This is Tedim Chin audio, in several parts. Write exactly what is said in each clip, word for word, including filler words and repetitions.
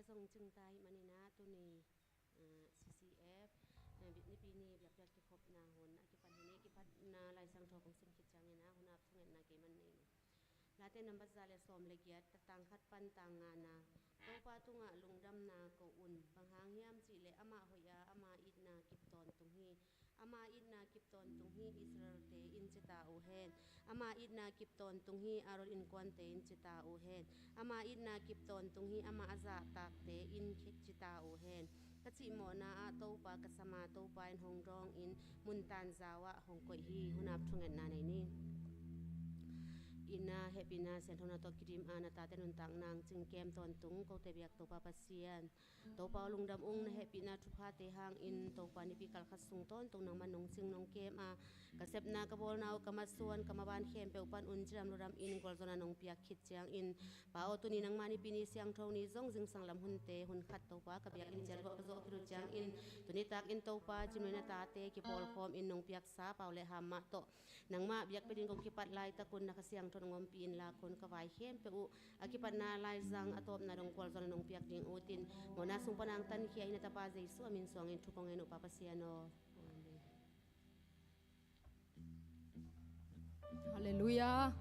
Zong cingta ahih manin ah tuni, ah, C C F, ah, bi-, Nipi ni biakpiak kikhopna hun a kipan hi ni. Kipatna Lai Siangtho kong sim khit ciangin ah hun ap thungetna kei man nei ni. Late nambat za le sawm le giat, tang khat pan tang ngana. Topa tungah lungdamna ko un, bang hang hiam cih leh amah hoih a, ama itna kip tawntung hi. Ama itna kip tawntung hi, Israel-te in ci ta uh hen. Ama itna kip tawntung hi, Aaron innkuante in ci ta uh hen. Ama itna kip tawntung hi, amah a zahtakte in ci ta uh hen. Ka cihmawhna ah Topa ka sam a, Topa in hong dawngin mun tanzau ah hong koih hi. Hun ap thungetna nei ni. Itna, hehpihna, sianthona tawh kidim a na tate nuntak nang cingkem tawntung kote biak Topa Pasian. Topa aw, lungdam ung, na hehpihna thuphate hangin Topa Nipi kal khat sung tawntung nangman nong cing nong kem a, ka sepna ka bawlna uh, ka masuan ka maban khempeuh pan un cidam lodam in gualzawhna nong piak khit ciangin, Pa aw, tuni nangmah Nipi ni siangtho ni zong zingsang lam hunte hun khat Topa ka biakinn ciat ka zawh khit uh ciangin, tuni takin Topa Cimnuai na tate kipawlkhawm in nong piaksa pau le ham mah tawh nangmah biakpia ding kong kipat laitak un na Kha Siangtho nong ompih in lak un ka vai khempeuh uh a kipatna laizang a tawpna dong gualzawhna nong piak ding utin, mawhna sung pan ang tankhia in na Tapa Jesu a min suangin thu kong ngen uh, Pa Pasian aw. Amen. Halleluiah.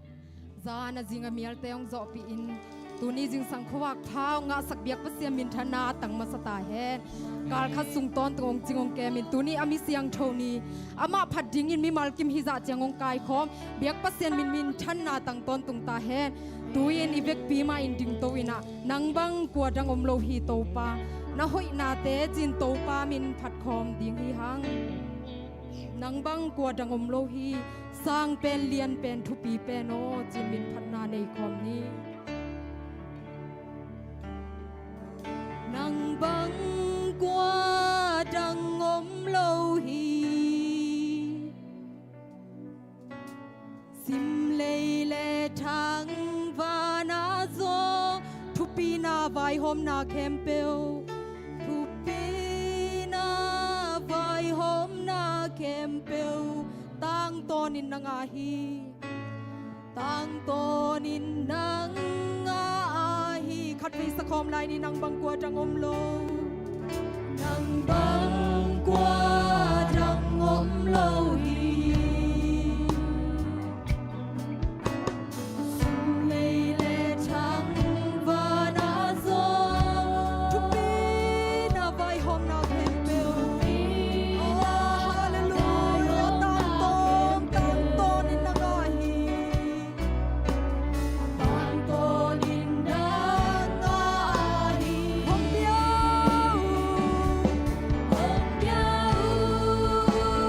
Zan a zing a mialte hong zawhpih in, tuni zingsang khuavak pha hong ngahsak biak Pasian minthanna tang masa ta hen. Kal khat sung tawntung hong cing hong kem in, tuni a mi siangtho ni, amah phat dingin mimal kim hizah ciang hong kaikhawm biak Pasian min minthanna tang tawntung ta hen. Tu-in i vekpi mah in dingto in ah, nang bang kua dang om lo hi Topa, na hoihnate cin Topa min phatkhawm ding hi hang. Nang bang kua dang om lo hi, sang pen lian pen thupi pen aw, cin min phatna nei khawm ni. Nang bang kua dang om lo hi. Sim lei le thang vana zong, thupina vaihawmna khempeuh, thupina vaihawmna khempeuh, tangtawnin nang a hi. Tangtawnin nang a hi. Khatvei sakhawm lai ni, nang bang kua dang om lo. Nang bang kua dang om lo hi. Sum lei le thang vana zong, thupina vaihawmna khempeuh. Oh, halleluiah. Tangtawn, tangtawnin nang a hi. Tangtawnin nang a hi. Hong pia uh. Hong pia uh.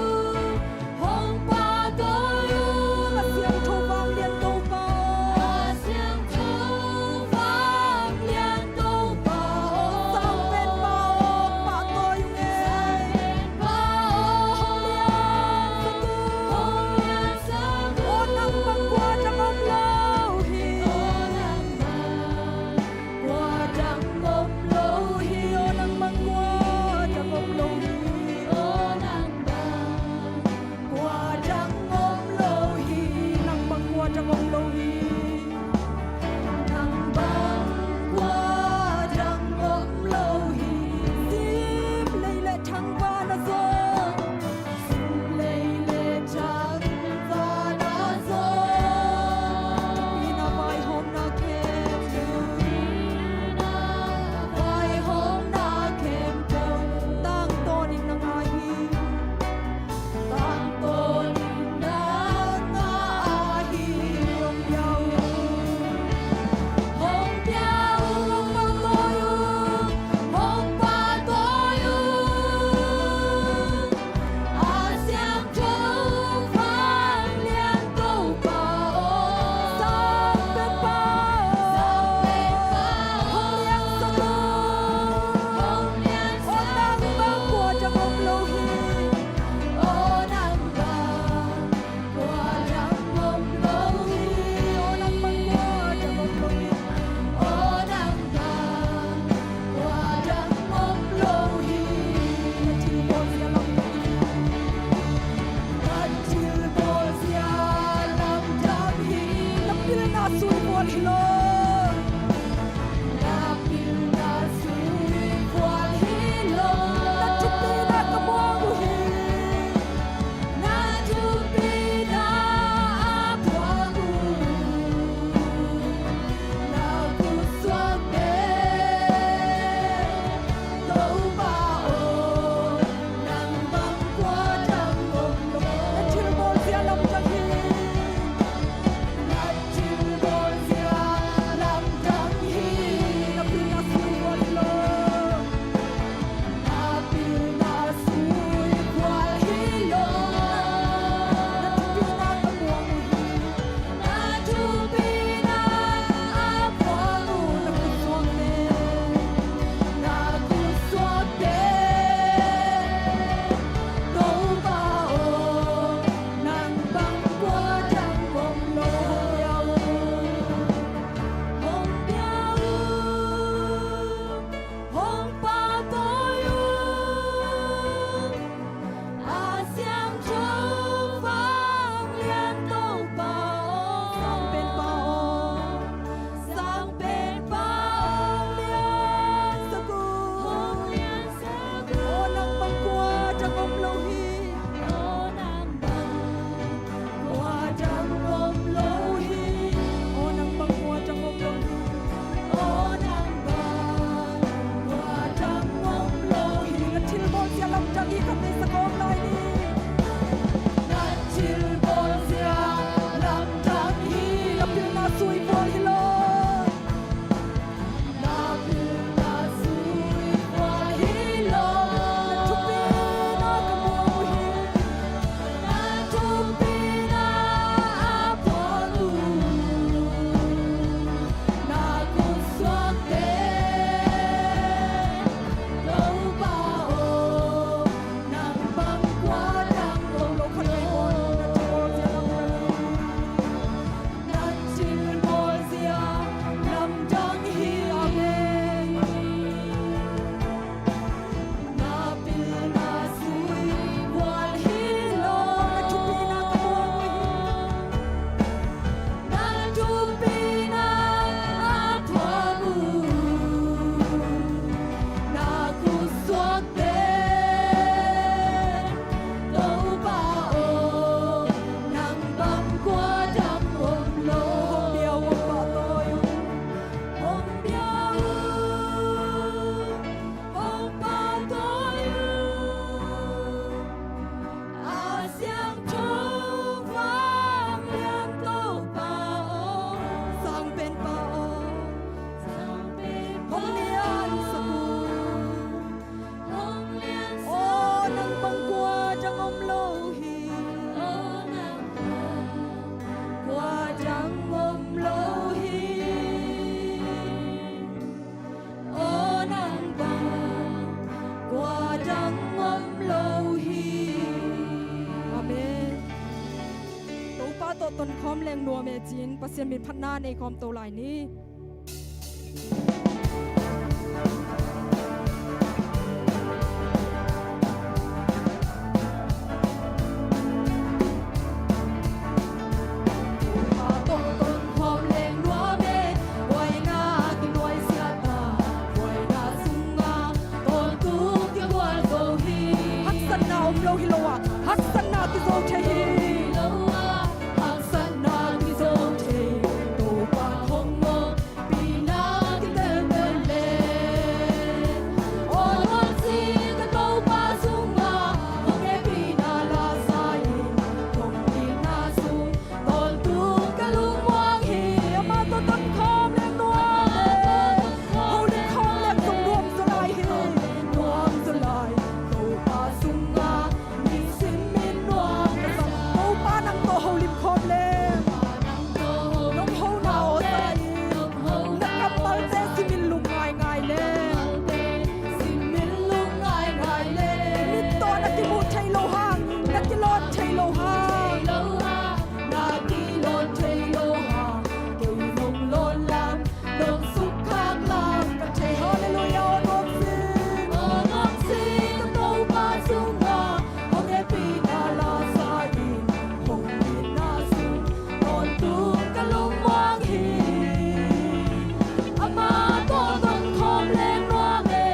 Tonkhawm leng nuam e ci-in Pasian min phatna nei khawm to lai ni. Haksatna om lo hi lo a, haksatna kizo thei hi. Haksatna kizo thei, Topa hong nong pina kitel tel le. Aw, nuam sing ka Topa sungah hong hehpihna la sa in, hong itna sung tawntung ka lungmuang hi. Amah tawh tonkhawm leng nuam e. Holim khawm leng zong nuam zaw lai hi. Nuam zaw lai, Topa sungah nisim in nuam ka sa. Topa nang tawh holim khawm leng, nong hona aw sa in, na kammalte simin lung ngaingai le, mit tawh na kimuh thei lo hang, na kilawn thei lo hang, na kilawn thei lo hang, kei nong lawn lam nong sukkhak lam ka thei. Halleluiah. Aw nuam sing, aw nuam sing ka Topa sungah hong hehpihna la sa in, hong itna sung tawntung ka lungmuang hi. Amah tawh tonkhawm leng nuam e,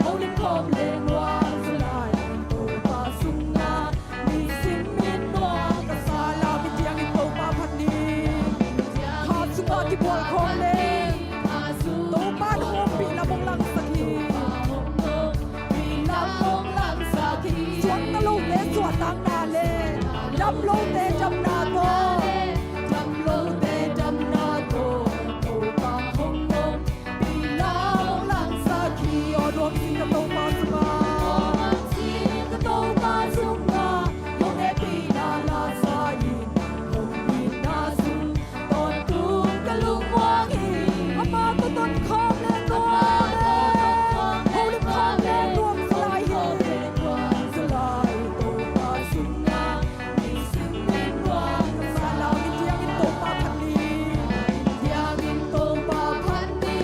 holim khawm leng nuam zaw lai, Topa sungah nisim in nuam ka sa. Lau mi tiangin Topa phat ni. Kha sungah kibual khawm leng Topa in hong ompih lam hong langsak hi. Suakta lote suahtakna le, dam lote damna tawh, dam lote damna tawh Topa hong ompih lam hong langsak hi. Aw nuam sing ka Topa sungah, aw nuam sing ka Topa sungah hong hehpihna la sa in, hong itna sung tawntung ka lungmuang hi. Amah tawh tonkhawm leng nuam e. Holim khawm leng nuam zaw lai hi. Nuam zaw lai, Topa sungah nisim in nuam ka sa. Lau mi tiangin Topa phat ni. Tiangin Topa phat ni.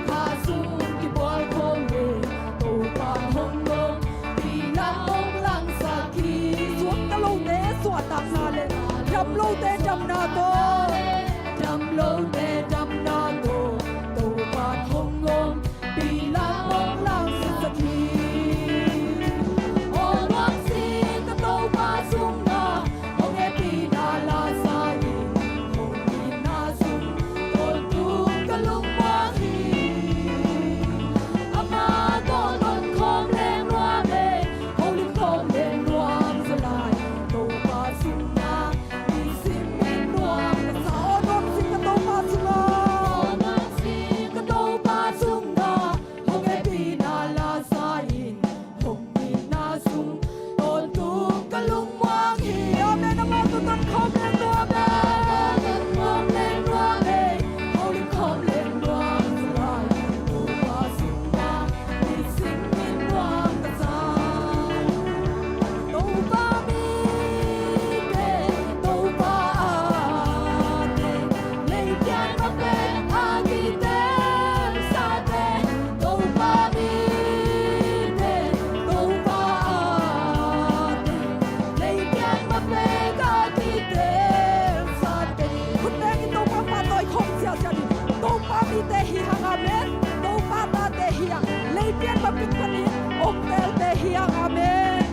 Kha sung kibual khawm leng Topa hong ompih lam hong langsak hi. Suakta lote suahtakna le, dam lote damna tawh, dam lote damna tawh Topa hong ompih lam hong langsak hi. Aw nuam sing ka Topa sungah hong hehpihna la sa in, hong itna sung tawntung ka lungmuang hi. Amah tawh tonkhawm leng nuam e, holim khawm leng nuam zaw lai, Topa sungah nisim in nuam ka sa. Aw nuam sing ka Topa sungah, aw nuam sing ka Topa sungah hong hehpihna la sa in, hong itna sung tawntung ka lungmuang hi. Amen. Amah tawh tonkhawm leng nuam e. Tonkhawm leng nuam e. Holim khawm leng nuam zaw lai, Topa sungah nisim in nuam ka sa. Topa mite, Topa ate, lei pian ma pek a kiteelsate, Topa mite, Topa ate, lei pian ma pek a kiteelsate. Khut bengin Topa pahtawi khawm ziahziah ni. Topa mite hi hang, amen. Topa tate hi hang, lei pian ma pek panin hong teelte hi hang, amen.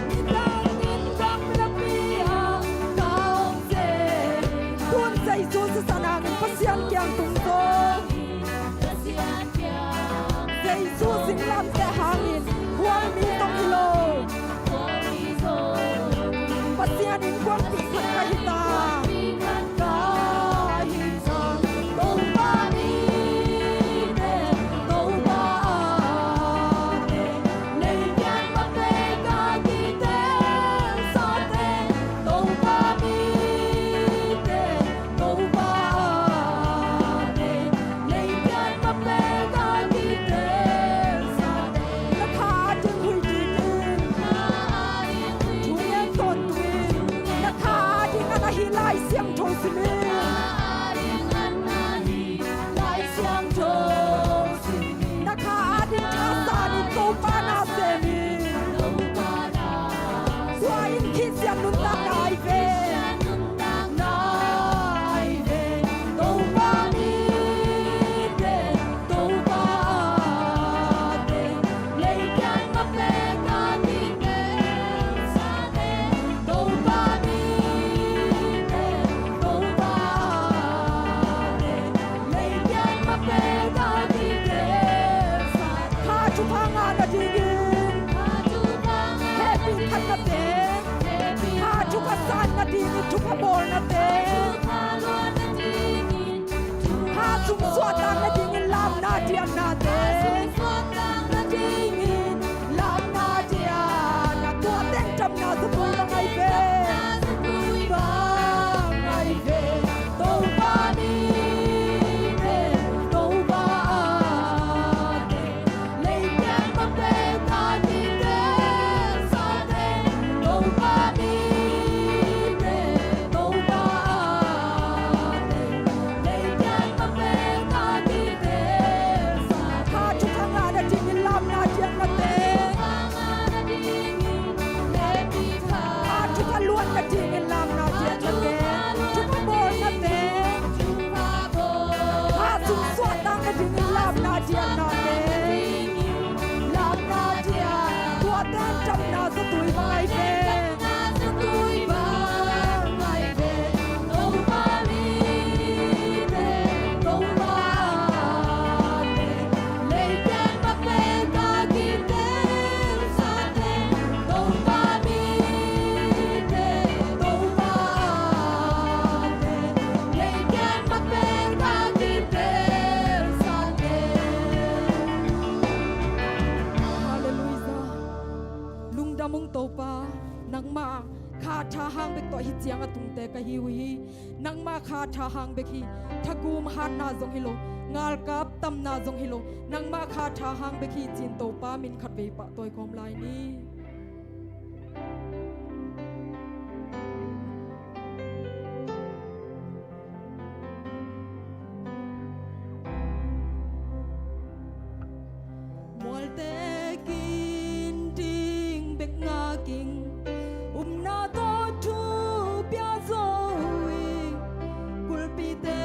Nidangin gamlapi ah ka om zen. Tun Jesu sisan hangin Pasian kiang tung zong, Jesu singlamteh hangin khualmi zong hi lo, Pasian innkuanpih khat ka hi ta. Topa mite, Topa Halleluijah. Lungdam ung Topa, nangmah kha tha hang bek tawh hih ciang a tungte ka hi uh hi. Nangmah kha tha hang bek hi. Thagum hatna zong hi lo, ngalkap tamna zong hi lo, nangmah kha tha hang bek hi ci-in Topa min khatvei pahtawi kawm lai ni. Mualte kin ding bek ngak ing, upna tawh thu pia zo hi. Kulpite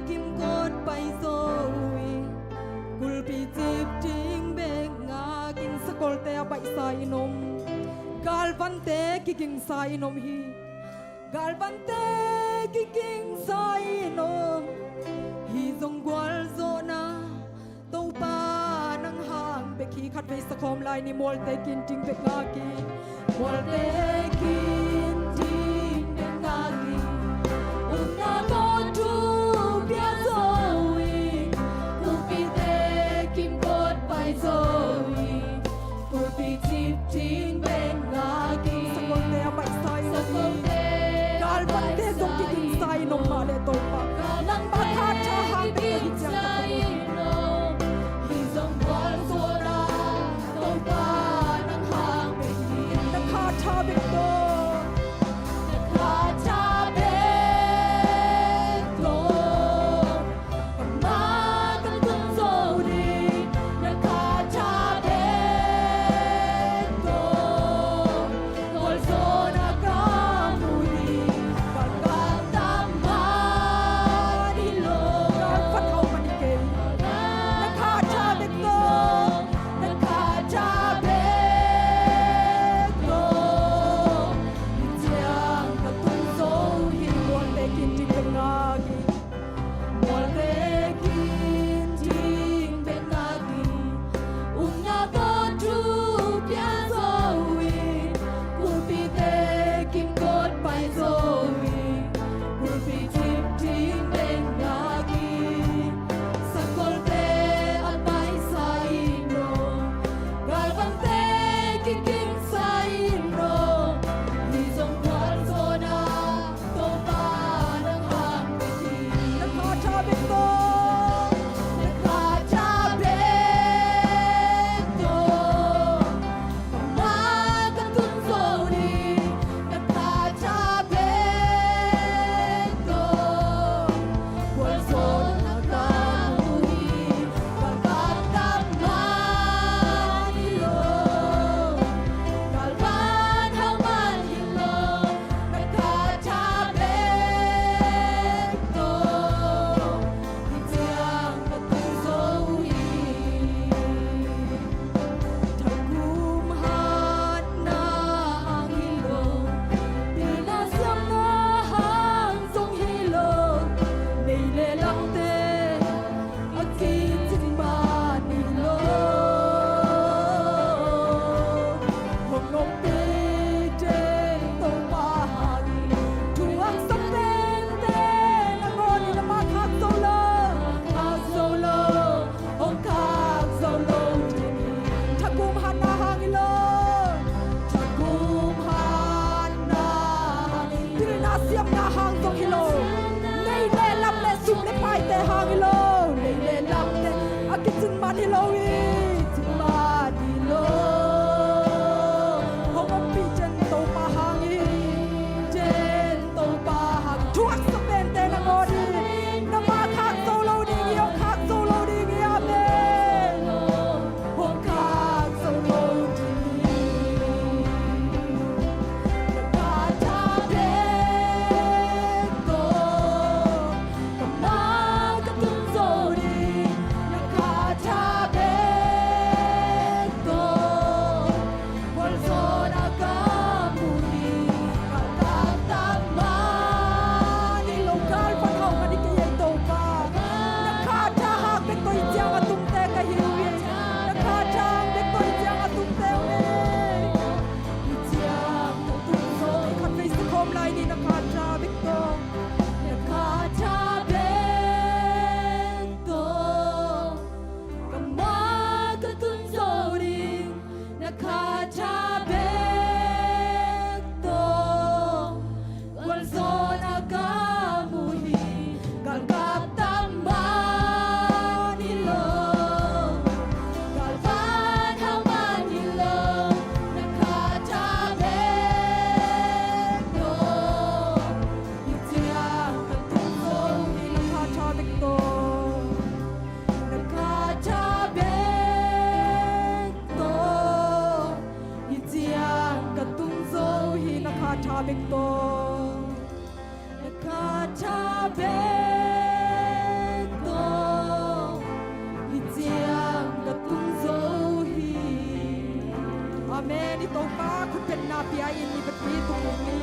kimkot pai zo hi. Kulpi cip ding bek ngak ing. Sakolte a baihsa in om, galvante kigingsa in om hi. Galvante kigingsa in om, hih zong gualzawhna Topa nang hang bek hi. Khatvei sa khawm lai ni. Mualte kin ding bek ngak ing. Mualte kin ding bek ngak ing, upna tawh thu pia zo hi. Kulpite kimkot pai zo hi. Kulpi cip ding bek ngak ing. Sakolte a baihsa in om hi. Galvante zong kigingsa in om mah leh Topa, nangmah kha tha hang bek tawh hih ciang ka tung hi. Hih zong gualzawhna Topa nang hang bek hi. Na kha tha bek tawh, na kha tha bek tawh, ka mah ka tun zo ding. Na kha tha bek tawh, gualzawhna ka mu ding. Ka kha tha mah hi lo, ka kha tha mah hi kei. Na kha tha bek tawh, na kha tha bek tawh, hih ciang ka tung zo hi. Mualte kin ding bek ngak ing. Mualte kin ding bek ngak ing, upna tawh thu pia zo hi. Kulpite kimkot pai zo hi. Kulpi cip ding bek ngak ing. Sakolte a baihsa in om, galvante kigingsa in om, hih zong gualzawhna Topa nang hang bek hi. Na kha tha bek tawh, na kha tha bek tawh, ka mah ka tun zo ding. Na kha tha bek tawh, gualzawhna ka mu hi. Ka kha tha mah hi lo, galvan hau mah hi lo. Na kha tha bek tawh, hih ciang ka tung zo hi. Thagum hatna hang hi lo, pilna siamna hang zong hi lo, nei le lamte a kicin man hi lo. Hong ompih den Topa hang hi. Thu haksa pente nangawn in, amah khak zo lo, khak zo lo, hong khak zo lo ding hi. Thagum hatna hang hi lo, thagum hatna hang hi. Pilna siamna hang zong hi lo, nei le lam le sum le paite hang hi lo, nei le lamte a kicin man hi lo hi, cin man hi lo. Hong ompih den Topa hang hi, den Topa hang. Thu haksa pente nangawn hi. Nangmah khak zo lo ding hi, hong khak zo lo ding hi. Amen. Hong khak zo lo ding hi. Ka kha tha bek tawh, ka mah ka tun Kha tha bek tawh, na kha tha bek tawh, hi ciang ka tung zo hi. Amen. I Topa khutbetna pia in i biakpi tung hi.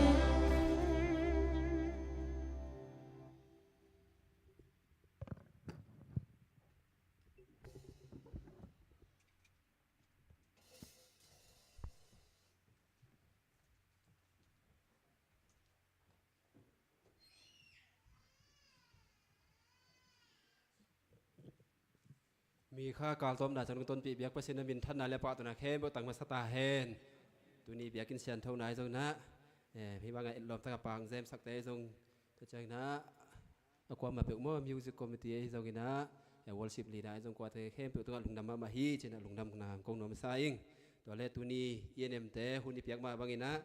Mi kha kaltawmna ciang dong tonpih biak Pasian na minthanna le pahtawina khempeuh tang masa ta hen. Tuni biakinn sianthona ahi zong inah, eh, hih bangah etlawm taka pang zemsakte ahi zong, tua ciang inah a kuamah peuh maw, music committee ahi zong inah, eh, worship leader ahi zong kuate khempeuh tungah lungdam mahmah hi ci inah lungdamna ko nuam masa ing. Tua le tuni i nemte hun i piak mah bang inah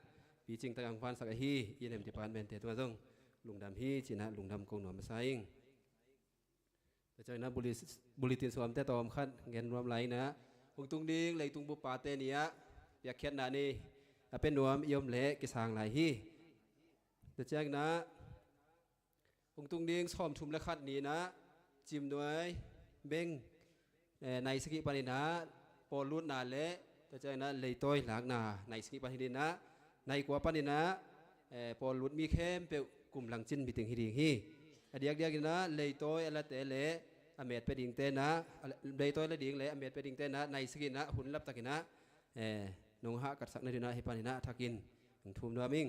picing taka hong vansak ahi i nem departmentte tungah zong lungdam hi ci inah lungdam ko nuam masa ing. Tua ciang inah bulletin suamte tawm khat gen nuam lai inah, hong tung ding leitung bup pate ni-ah piakkhiatna nei a pia nuam i om leh kisang lai hi. Tua ciang inah hong tung ding sawmthum le khat ni inah Cimnuai beng, eh, nai sagih pan inah pawl lutna le, tua ciang inah leitawi lakna nai sagih pan hi inah, nai kua pan inah, eh, pawl lut mi khempeuh kum langcin meeting hi ding hi. A diakdiak inah leitawi a late le a met pia dingte inah, a le-, leitawi la ding le a met pia dingte inah nai sagih inah hun laptak inah, eh, nong hahkatsak nading inah hih pan inah a thakin hong thum nuam ing.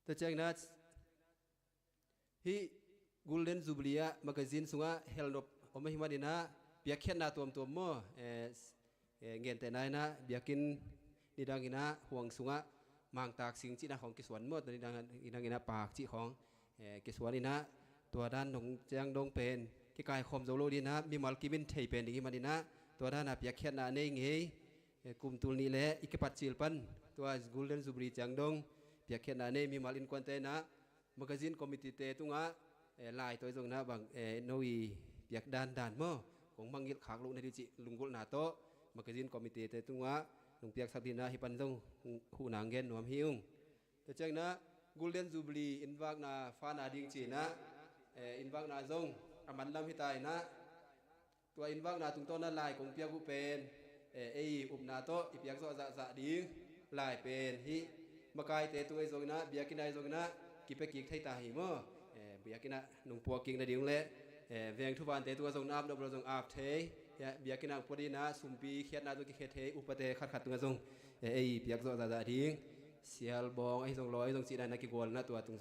Tua ciang inah hih Golden Jubilee ah magazine sungah helnop om ahih man inah piakkhiatna tuamtuam maw, eh, s-, eh, gentehna inah biakinn nidang inah huang sungah mangtak sing cih inah khawng kisuan maw, tua nidang, nidang inah paak cih khawng, eh, kisuan inah tua dan dong ciang dong pen kikaikhawm zo lo ding inah mimal kim in thei pen ding ahih man inah tua dan a piakkhiatna nei ngei, eh, kum tul nih le i kipat cil pan tua Golden Jubilee ciang dong piakkhiatna nei mimal innkuante inah magazine committeete tungah, eh, laitawi zong inah bang, eh, no i piak dandan maw, kong mangngilh khak loh nading cih lunggulhna tawh magazine committeete tungah nong piaksak ding inah hih pan zong huhna gen nuam hi ung. Tua ciang inah Golden Jubilee innvakna fana ding ci inah, eh, innvakna zong a manlam hi ta inah, tua innvakna tungtawn inah lai kong piak uh pen, eh, ei upna tawh i piak zawh zahzah ding lai pen hih makaite tung ahi zong inah, biakinn ahi zong inah kipia kik thei ta hi maw? Eh, biakinn ah nong puak kik nading le, eh, veng thuvante tungah zong na ap nop lo zong ap thei, eh, biakinn ah pua ding inah sumpi khiatna zong kikhe thei, upate khatkhat tungah zong, eh, ei piak zawh zahzah ding, sial bawng ahi zong lawi ahi zong cih inah na kigual inah tua tung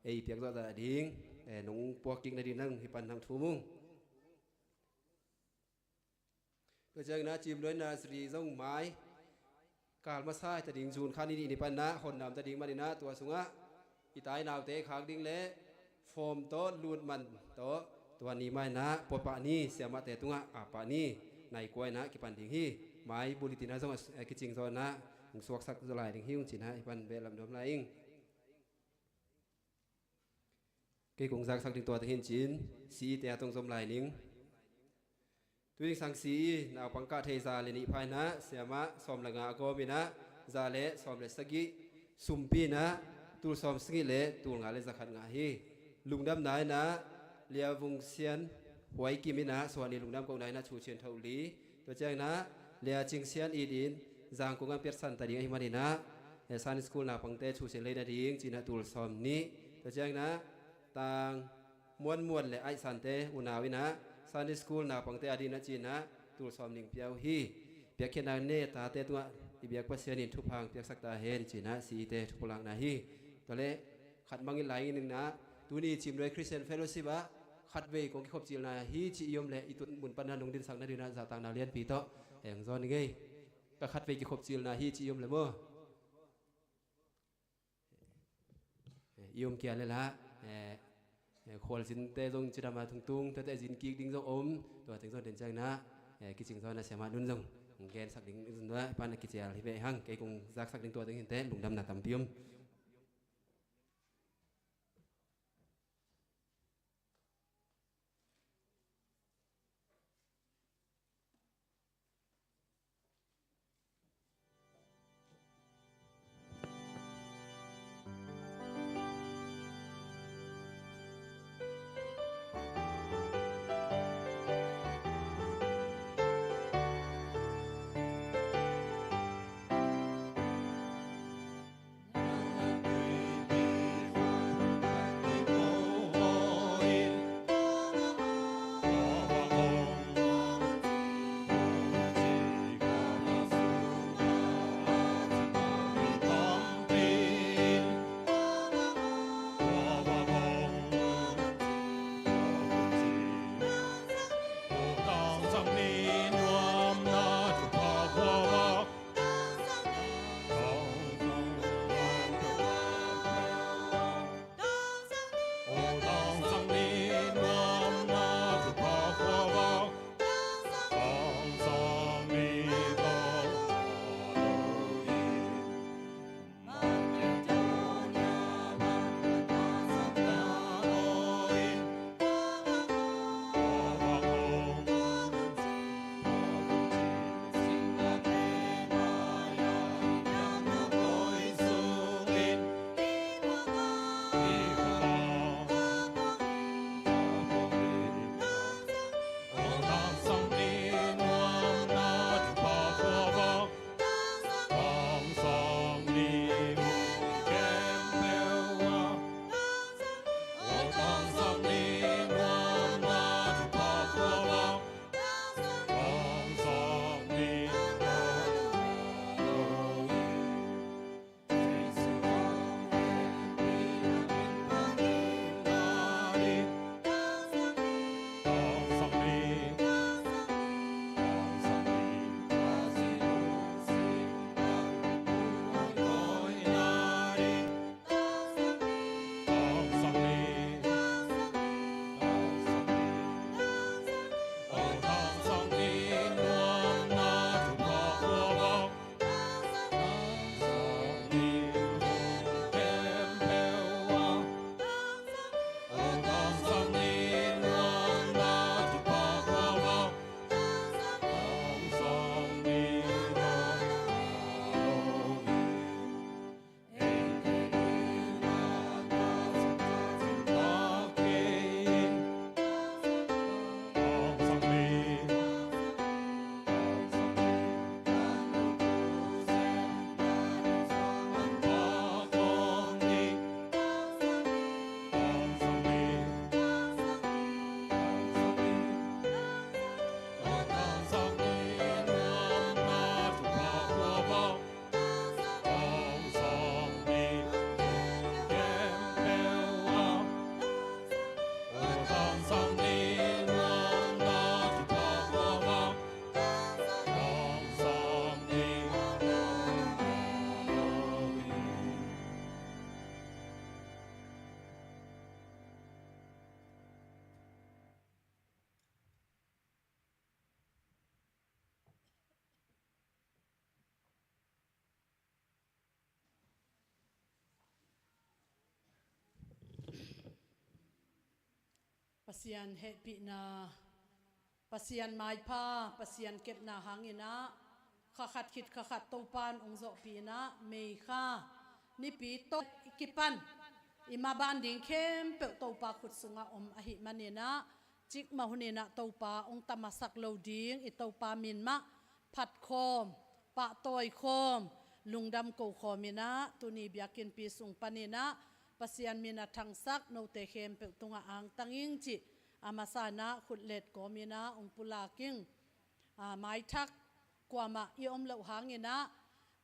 ei piak zawh zahzah ding, eh, nong puak kik nading inah hih pan hong thum ung. Tua ciang inah Cimnuai Nursery zong mai kal masa hi ta ding, June kha ni nih ni pan inah honna om ta ding man inah tua sungah i tai naute khak ding le form tawh lutman tawh tua ni mah inah puapah ni, siamahte tungah appah ni nai kua inah kipan ding hi. Mai bulletin ah zong a, a kicing zaw inah hong suaksak zaw lai ding hi ung ci inah hih pan beh lam dawm lai ing. Kei kong zaksak ding tua teng hi in ci-in C E te a tong zom lai ning. Tuingsang C E naupang kah thei za le nih pha inah siamah sawm le nga a gawm inah za le sawm le sagih sumpi inah tul sawm sagih le tul nga le za khat ngah hi. Lungdamna inah Lia Vung Sian Huai Kim inah suan i lungdam kohna inah Cu Cin Tho Li, tua ciang inah Lia Cing Sian It in Zangkong ah piatsan ta ding ahih man inah, eh, Sunday School naupangte Cu Cin Lei na ding ci inah tul sawm nih, tua ciang inah Tang Muan Muan le Aih Sante unau inah Sunday School naupangte a ding inah ci inah tul sawm nih pia uh hi. Piakkhiatna nei a tate tungah i biak Pasian in thupha hong piaksak ta hen ci inah C E te thupulakna hi. Tua le khat mangngilh lai ning inah tuni Cimnuai Christian Fellowship ah khatvei kong kikhopcilna hi cih i om le i tun mun pan inah nong dinsak nading inah zahtakna lianpi tawh hong zawn ning ei. Ka khatvei kikhopcilna hi cih i om le maw? Eh, i om kia le lah, eh, eh, khualzinte zong cidam a tungtung tuate zin kik ding zong om, tua teng zong den ciang inah, eh, kicing zaw inah siamah nun zong hong gensak ding zong tua pan a kicial hi ve hang. Kei kong zaksak ding tua teng hi inteh, lungdamna tampi om. Pasian hehpihna, Pasian maipha, Pasian kepna hangin ah, kha khat khit kha khat Topan hong zawhpih in ah, May kha nipi tawh i kipan i maban ding khempeuh Topa khut sungah om ahih manin ah, cikmah hunin ah Topa hong tamasak lo ding, i Topa min mah phatkhawm, pahtawikhawm, lungdam kokhawm in ah, tuni biakinnpi sung panin ah Pasian min a thangsak note khempeuh tungah angtang ing cih a masa in ah khutlet kawm in ah hong pulak ing. A, maithak kuamah i om loh hangin ah,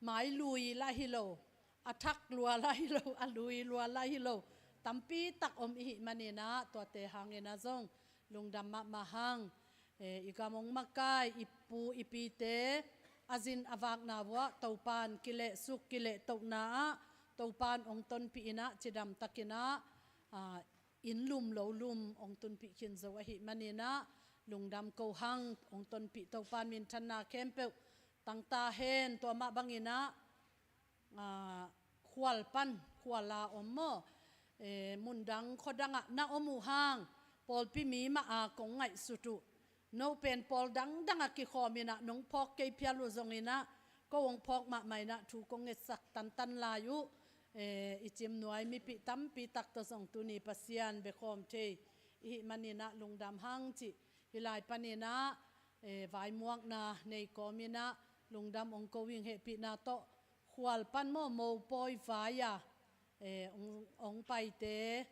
mai lui lah hi lo, a thak lua lah hi lo, a lui lua lah hi lo, tampi tak om i hih manin ah, tuate hangin ah zong lungdam mahmah hang. E, i gam hong makai i pu i pite a zin a vakna uah Topan kilehsuk kilehtohna ah Topan hong tonpih in ah, cidam takin ah, a, inn lum lo lum hong tunpih khin zo ahih manin ah, lungdam ko hang. Hong tonpih Topan minthanna khempeuh tangta hen. Tua mah bangin ah, a, khual pan khual a om maw, e, mundang khuadangah na om uh hang, pawlpi mi mah a kong ngaihsut uh, no pen pawl dangdang a kikhawm in ah nong phawk kei phial uh zongin ah, ko hong phawk mahmah in ah thu kong ngetsak tantan lai uh. E, i Cimnuai mipih tampi tak tawh zong tuni Pasian bekhawm thei i hih manin ah lungdam hang cih, hih lai panin ah, e, vaimuakna nei kawm in ah lungdam hong ko ing. Hehpihna tawh khual pan maw, mopawi vai-a, e, hong, hong paite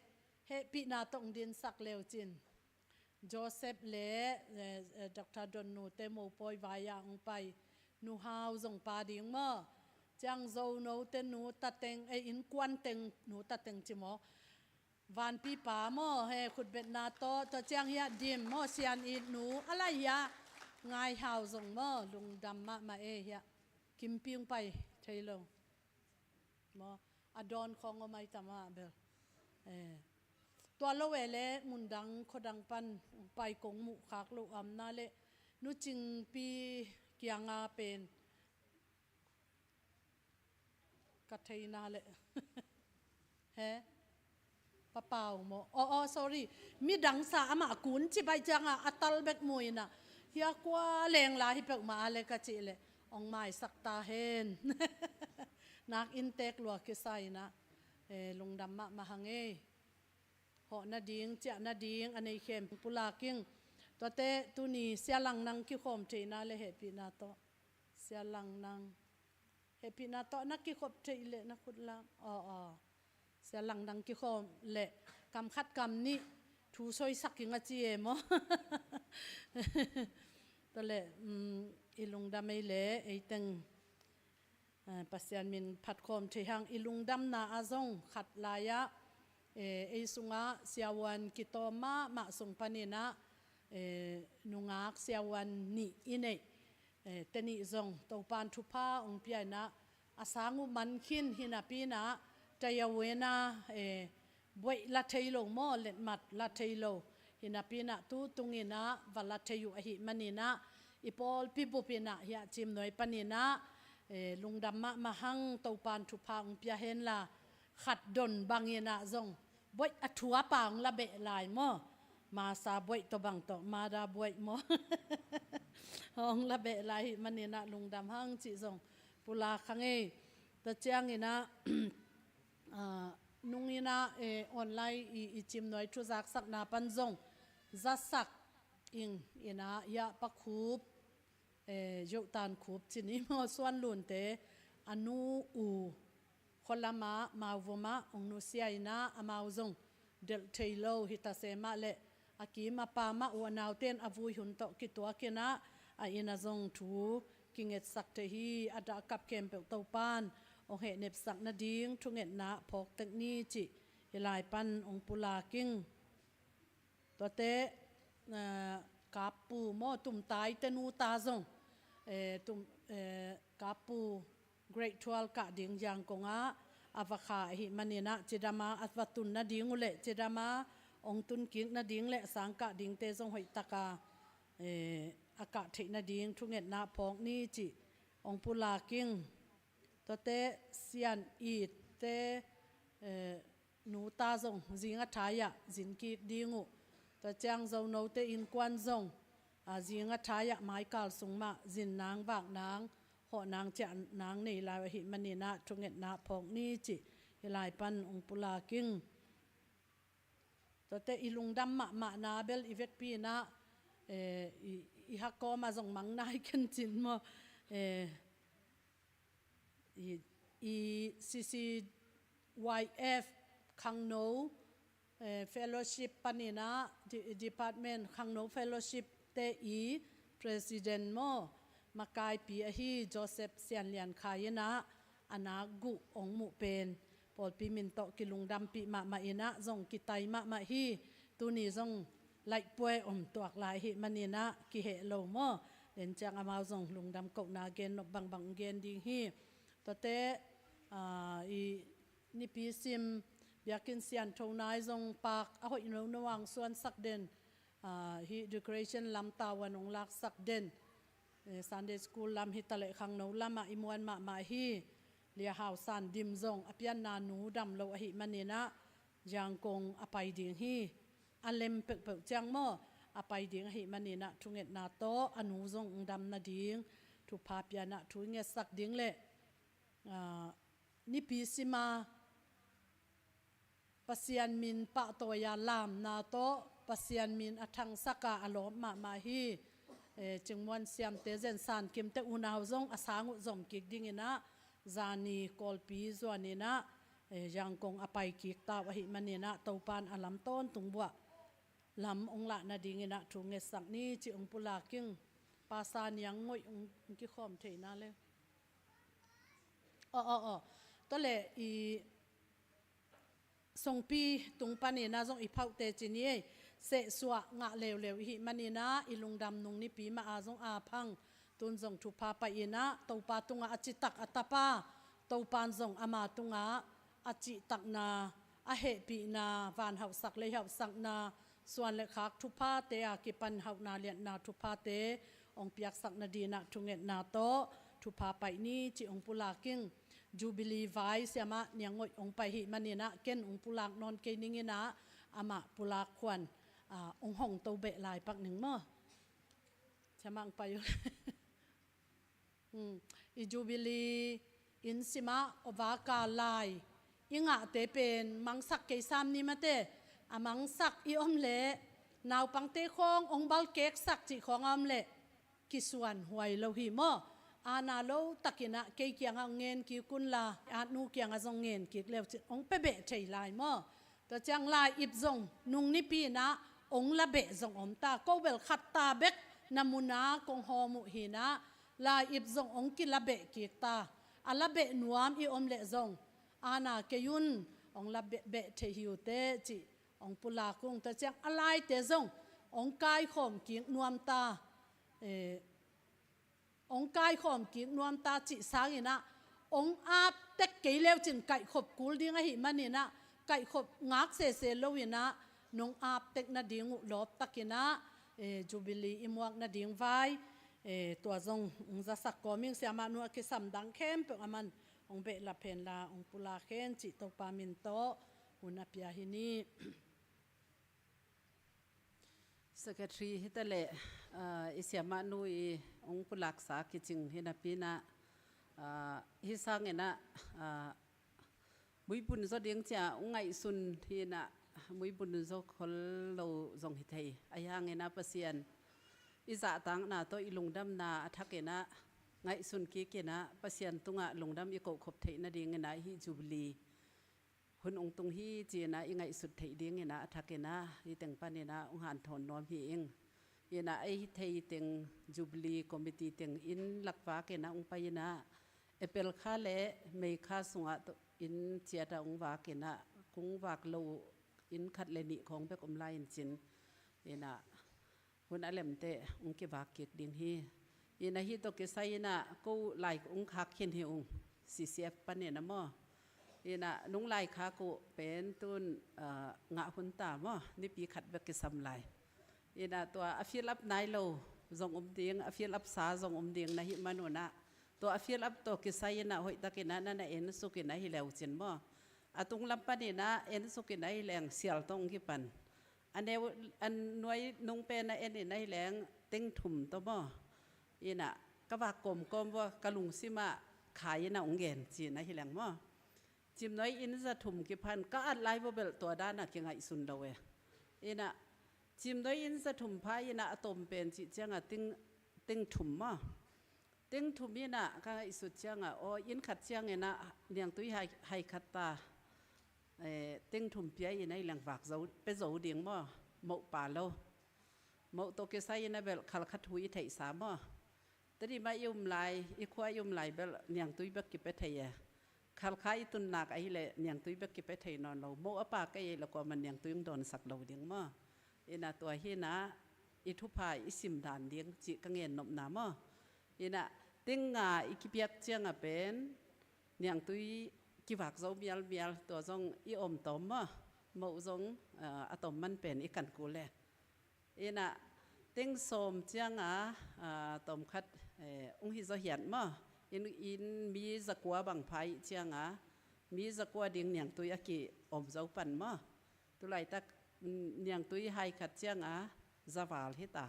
hehpihna tawh hong dinsak leu cin. Joseph le, e, e, Doctor Don nute mopawi vai-a hong pai Nu Hau zong pa ding maw, ciang Zo note nu tateng, e, innkuan teng nu tateng ci maw, vanpipa maw, he, khutbetna tawh, tua ciang hiah Dim maw, Sian It nu, a lai hiah Ngai Hau zong maw, lungdam mahmah e. Hiah Kimpi hong pai thei lo maw, a dawn khawng om ai tam ah bel. E, tua lo e le mundang khuadang pan pai kong muh khak loh a om na le, Nu Cingpi kianga pen ka theina le, he, Pa Pau maw, aw, aw, sorry, midang sa amah kun ci baih ciangah a tal bek mu in ah, hiah kua leng lai hi peuhmah a le ka cih leh hong maisak ta hen. Nak inntek lua kisa in ah, e, lungdam mahmah hang e. Hawh nading, ciah nading a nei khempeuh pulak ing. Tuate tuni Sia Lang nang kikhawm theihna le hehpihna tawh, Sia Lang nang hehpihna tawh na kikhop theih leh na khut lak. Aw, aw. Sia Lang nang kikhawm leh kam khat kam nih thu soisak ing a ci e maw. Tua leh, um, i lungdam ei le ei teng, a, Pasian min phatkhawm thei hang. I lungdamna ah zong khat lai-ah, e, ei sungah siavuan kitawm mahmah sung panin ah, e, nungak siavuan nih i neih, e, te nih zong Topan thupha hong pia in ah, a sang uh man khin hi napi in ah, tayawena, e, buaih la thei lo maw, letmat la thei lo hi napi in ah, tu tung in ah va la thei uh ahih manin ah, i pawlpi bup in ah hiah Cimnuai panin ah, e, lungdam mahmah hang. Topan thupha hong pia hen la, khat don bangin ah zong buaih a thua pa hong la beh lai maw, masa buaih tawh bang tawh, mada buaih maw, hong la beh lai hi manin ah lungdam hang cih zong pulak hang e. Tua ciangin ah, a, nung in ah, e, online i, i Cimnuai thuzaksakna pan zong zasak ing in ah, hiah Pa Khup, e, Yohtan Khup ci ni maw, Suan Lunte a nu u, khualamah Mauvom ah hong nusia in ah, amau zong delh thei lo hi ta se mah leh, a kim a pam ah uh a naute in a vui hun tawh kituak in ah, a inn ah zong thu kingetsak thei hi. A dahkap khempeuh Topan hong hehnepsak nading thungetna phawk tek ni cih hih lai pan hong pulak ing. Tuate, eh, Kappu maw, Tumtaite nuta zong, eh, Tum, eh, Kappu grade twelve kah ding Yangon ah a va kha ahih manin ah, cidam a a va tun nading uh leh, cidam a hong tun kik nading leh, sang kah dingte zong hoih tak a, eh, a kah theih nading thungetna phawk ni cih hong pulak ing. Tuate Sian Itte, eh, nuta zong zing a thai-ah zin kik ding uh. Tua ciang Zonote innkuan zong, a, zinga thai-ah maikal sung mah zinnang vaknang, hawhnang ciahnang nei lai uh ahih maninah thungetna phawk ni cih hih lai pan ong pulak ing. Tuate i lungdam mahmahna bel i vekpi inah, eh, i, i hakawm a zong mang nai ken cin maw? Eh, i, i C C Y F khangno, eh, fellowship paninah, de-, department khangno fellowship te i president maw, makaipi ahi Joseph Sianlian Khai inah a nak guh ong muh pen pawlpi min tawh kilungdampih mahmah inah zong kitai mahmah hi. Tuni zong laihpuai om tuak lai ahih maninah kiheh lo maw? Den ciang amau zong lungdam kohna gen nop bangbang gen ding hi. Tuate, ah, i nipi sim biakinn siantho nai zong pak a hoih nono ang suansak den, ah, hih decoration lam tavuan ong laksak den, eh, Sunday school lam hitaleh khangno lamah i muan mahmah hi. Lia Hau San Dim zong a pianna nu dam lo ahih maninah Yangon a pai ding hi. A lem peuhpeuh ciang maw, a pai ding ahih maninah thungetna tawh a nu zong ong dam nading thupha pianah thu i ngetsak ding leh, ah, nipi sima Pasian min pahtawi-a lamna tawh Pasian min a thangsak a a lawp mahmah hi. Eh, Cingmuan Siamte Zen San Kimte unau zong a sang uh zom kik dinginah zani Kawlpi zuaninah, eh, Yangon a pai kik ta uh ahih maninah Topan a lam tawntung buah lam ong lah nadinginah thu ngetsak ni cih ong pulak ing. Pasa Niang Ngoih ong, ong kikhawm theihna le. Aw, aw, aw. Tuale i songpi tung paninah zong i phauh teci ni ei. Sehsuah ngah leuleu ihih maninah i lungdam nung nipi mah a zong a phang. Tun zong thupha pai inah Topa tungah a citak a tapa Topan zong ama tungah a cihtakna, a hehpihna, van hauhsak lei hauhsakna, suan le khak thuphate a kipan hauhna liatna thuphate ong piaksak nadinah thungetna tawh thupha pai ni cih ong pulak ing. Jubilee vai Siamah Niang Ngoih ong pai hih maninah ken ong pulak nawn kei ninginah amah pulak khuan, ah, ong hong to beh lai pak ning maw? Siamah ong pai uh. Hmm. I Jubilee inn simah vaka lai i ngahte pen mangsak kei sam ni mate, a mangsak i om leh naupangte khawng ong balkeksak cih khawng a om leh kisuan huai lo hi maw? Ana lo takinah kei kiangah ong ngen kik unla, a nu kiangah zong ngen kik leu cin ong pia beh thei lai maw? Tua ciang lai-ip zong nung nipi inah ong la beh zong om ta, ko bel khat ta bek na muna kong hawm uh hinah lai-ip zong ong kila beh kik ta. A la beh nuam i om leh zong ana kei un, ong la beh, beh thei hi uh teh cih ong pulak ung. Tua ciang a laite zong ong kaikhawm kik nuam ta. Eh, ong kaikhawm kik nuam ta cih sanginah ong ap tek kei leu cin kaihkhop kul ding ahih maninah kaihkhop ngak sese loinah nong ap tek nading uh lawp takinah, eh, Jubilee i muak nading vai, eh, tua zong ong zasak kawm ing. Siamah nu a kisam dang khempeuh a man ong behlap henla ong pulak hen cih Topa min tawh hun a pia hi ni. Secretary hitaleh, ah, i Siamah nu i ong pulaksa kicing hi napi inah, ah, hi sanginah, ah, muibun zaw ding cia ong ngaihsun hinah muibun zaw khol lo zong hi thei. Ahi hanginah Pasian i zahtakna tawh i lungdamna a thakinah ngaihsun kikinah Pasian tungah lungdam i kohkhop theih nadinginah hih Jubilee hun ong tung hi cinah i ngaihsut theih dinginah a thakinah hih teng paninah ong hanthawn nuam hi ing. Inah ei hi thei teng Jubilee Committee teng inn lakvakinah ong pai inah April kha le May kha sungah tawh inn ciatah ong vakinah kung vak lo inn khat le nih khawng bek om lai in cin. Inah hun a lemte ong kivak kik ding hi. Inah hih tawh kisai inah ko lai ong khak khin hi ung, C C F paninah maw? Inah nung lai khak uh pen tun, ah, ngah hun ta maw? Nipi khat bek kisam lai. Inah tua a fill up nai lo zong om ding, a fill up sa zong om ding na hih manunah tua a fill up tawh kisai inah hoihtakinah na na ensukinah hi leu cin maw? A tunglam paninah ensukinah hi leng sial tawh ong kipan. A neu, a nuai nung pen a en in ahi leng teng thum tawh maw. Ina ka vak kawmkawm vua ka lungsim ah khai ina hong gen ci-in ahi leng maw. Cimnuai inn za thum kiphan ka at lai vua belh tua dan a kingaihsun lo e. Ina cimnuai inn za thum pha ina a tawm pen cih cianga teng, teng thum maw. Teng thum ina ka ngaihsut cianga aw inn khat ciang ina niangtui hai, hai khat ta. Eh, teng thum pia ina i leng vak zo, pe zo ding maw. Moh pa lo. Moh tawh kisai ina belh khal khat hu i theihsa maw. Tadi mah i um lai, i khua i um lai belh niangtui bek kipe thei e. Khal kha i tun nak ahi leh niangtui bek kipe thei nawn lo. Moh a pa kei le kuaman niangtui hong dawnsak lo ding maw. Ina tua hi ina i thupha i sim dan ding cih ka gen nopna maw. Ina teng nga i kipiak cianga pen niangtui kivak zo mialmial tua zong i om tawm maw. Moh zong, ah, a tawm man pen i kan kul e. Ina teng sawm cianga, ah, tawm khat, eh, hong hi zaw hiat maw. Inn, inn mi za kua bang pha i cianga mi za kua ding niangtui a ki om zo pan maw. Tulaitak, mm, niangtui hai khat cianga za val hi ta.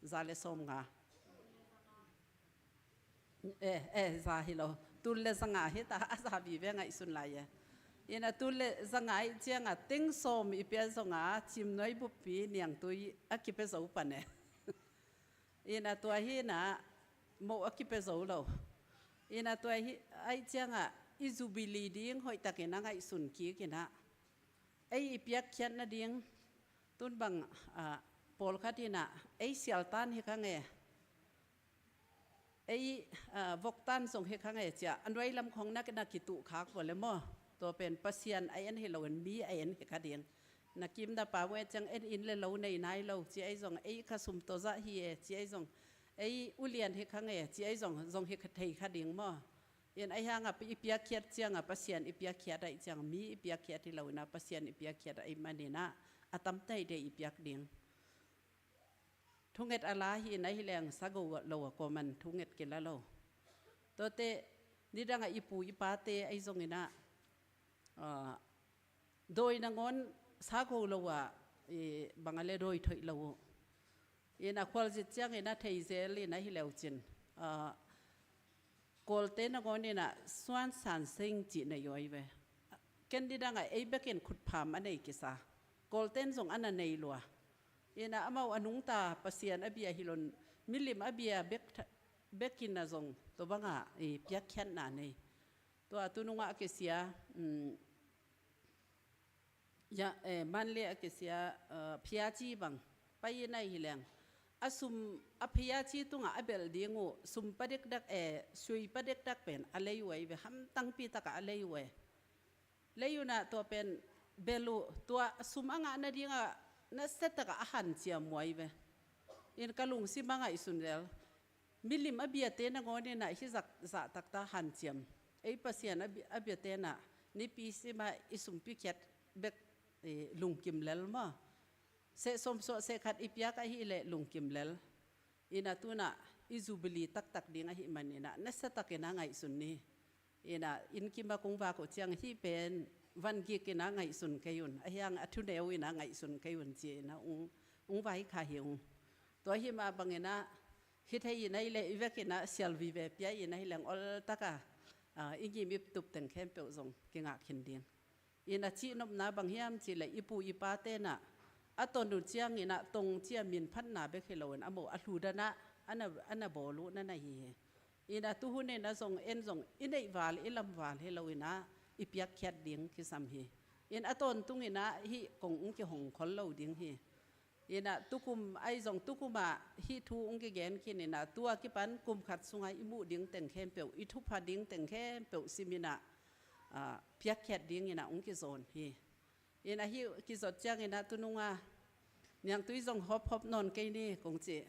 Za le sawm nga. Eh, eh, za hi lo. Tul le za nga hi ta, a za vive ngaihsun lai e. Ina tul le za nga i cianga teng sawm i pia zonga cimnuai buppi niangtui a kipe zo pan e. Ina tua hi ina moh a kipe zo lo. Ina tua hi ai cianga i jubilee ding hoihtakin a ngaihsun kik ina. Ei i piakkhiat nading tun bang, ah, pawlkhat ina ei sialtan hi kha nge. Ei, ah, voktan zong hi kha nge cia a nuai lam khong nak na kituh khak vua le maw. Tua pen Pasian a en hi loin mi a en hi kha ding. Na kim na pam e ciang en inn le lo nei nai lo ci ei zong ei kha sum tawh zah hi e ci ei zong ei ulian hi kha nge ci ei zong zong hi kha thei kha ding maw. In ahi hanga i piakkhiat cianga Pasian i piakkhiat ahi ciang mi i piakkhiat hi lo ina Pasian i piakkhiat ahi manina a tam teitei i piak ding. Thunget a la hi ina hi leng sago lo a kuaman thunget kila lo. Tuate nidanga i pu i pate ahi zong ina, ah, dawi nangawn sago lo a, i bang a le dawi thoih lo uh. Ina khualzit ciang ina theizel ina hi leu cin. Ah, Kawlte nangawn ina suan san seng cih nei uh ahi ve. Ken nidanga ei bekin khutpham a nei kisa. Kawlten zong a na nei lua. Ina amau a nungta Pasian a bia hi lon milim a bia bek tha-, bekin a zong tua banga i piakkhiatna nei. Tua tu nungah a kisia, mm, ya, eh, Manley a kisia, eh, phiaci bang pai in ahi leng. A sum a phiaci tungah a belh ding uh sum pa dekdak, eh, sui pa dekdak pen a lei uh ahi ve, hamtangpi takah a lei uh e. Lei uh na tua pen belh uh tua sum a ngah nadingah nasia takah a hanciam uh ahi ve. In ka lungsim a ngaihsun lel. Milim a biate nangawn ina hi zak zah takta hanciam. Ei Pasian a bi-, a biate na nipi sima i sumpi khiat bek, eh, lungkim lel maw. Seh sawm suah seh khat i piak ahi leh lungkim lel. Ina tuna i jubilee taktak ding ahi man ina nasia takin a ngaihsun ni. Ina inn kim a kong vak uh ciang hih pen van gik ina ngaihsun kei un. Ahi hang a thuneu ina ngaihsun kei un ci ina ung, ung vai kha hi ung. Tua hi mah bang ina hih thei ina i leh i vek ina sial vive pia ina hi leng ol taka, ah, i ngim i tup teng khempeuh zong kingah khin ding. Ina cihnopna bang hiam cih leh i pu i pate na a ton uh ciang ina tong cia min phatna bek hi lo in a mo a hlu dana a na, a na bawl uh na na hi hi. Ina tuhun ina zong en zong i neih val i lam val hi lo ina i piakkhiat ding kisam hi. In a tawntung ina hih kong ung kihong khol lo ding hi. Ina tukum ahi zong tukum ah hih thu ung kigen khin ina tua kipan kum khat sunga i muh ding teng khempeuh, i thupha ding teng khempeuh sim ina, ah, piakkhiat ding ina ung kizawn hi. Ina hih kizot ciang ina tununga niangtui zong hop hop nawn kei ni kong ci.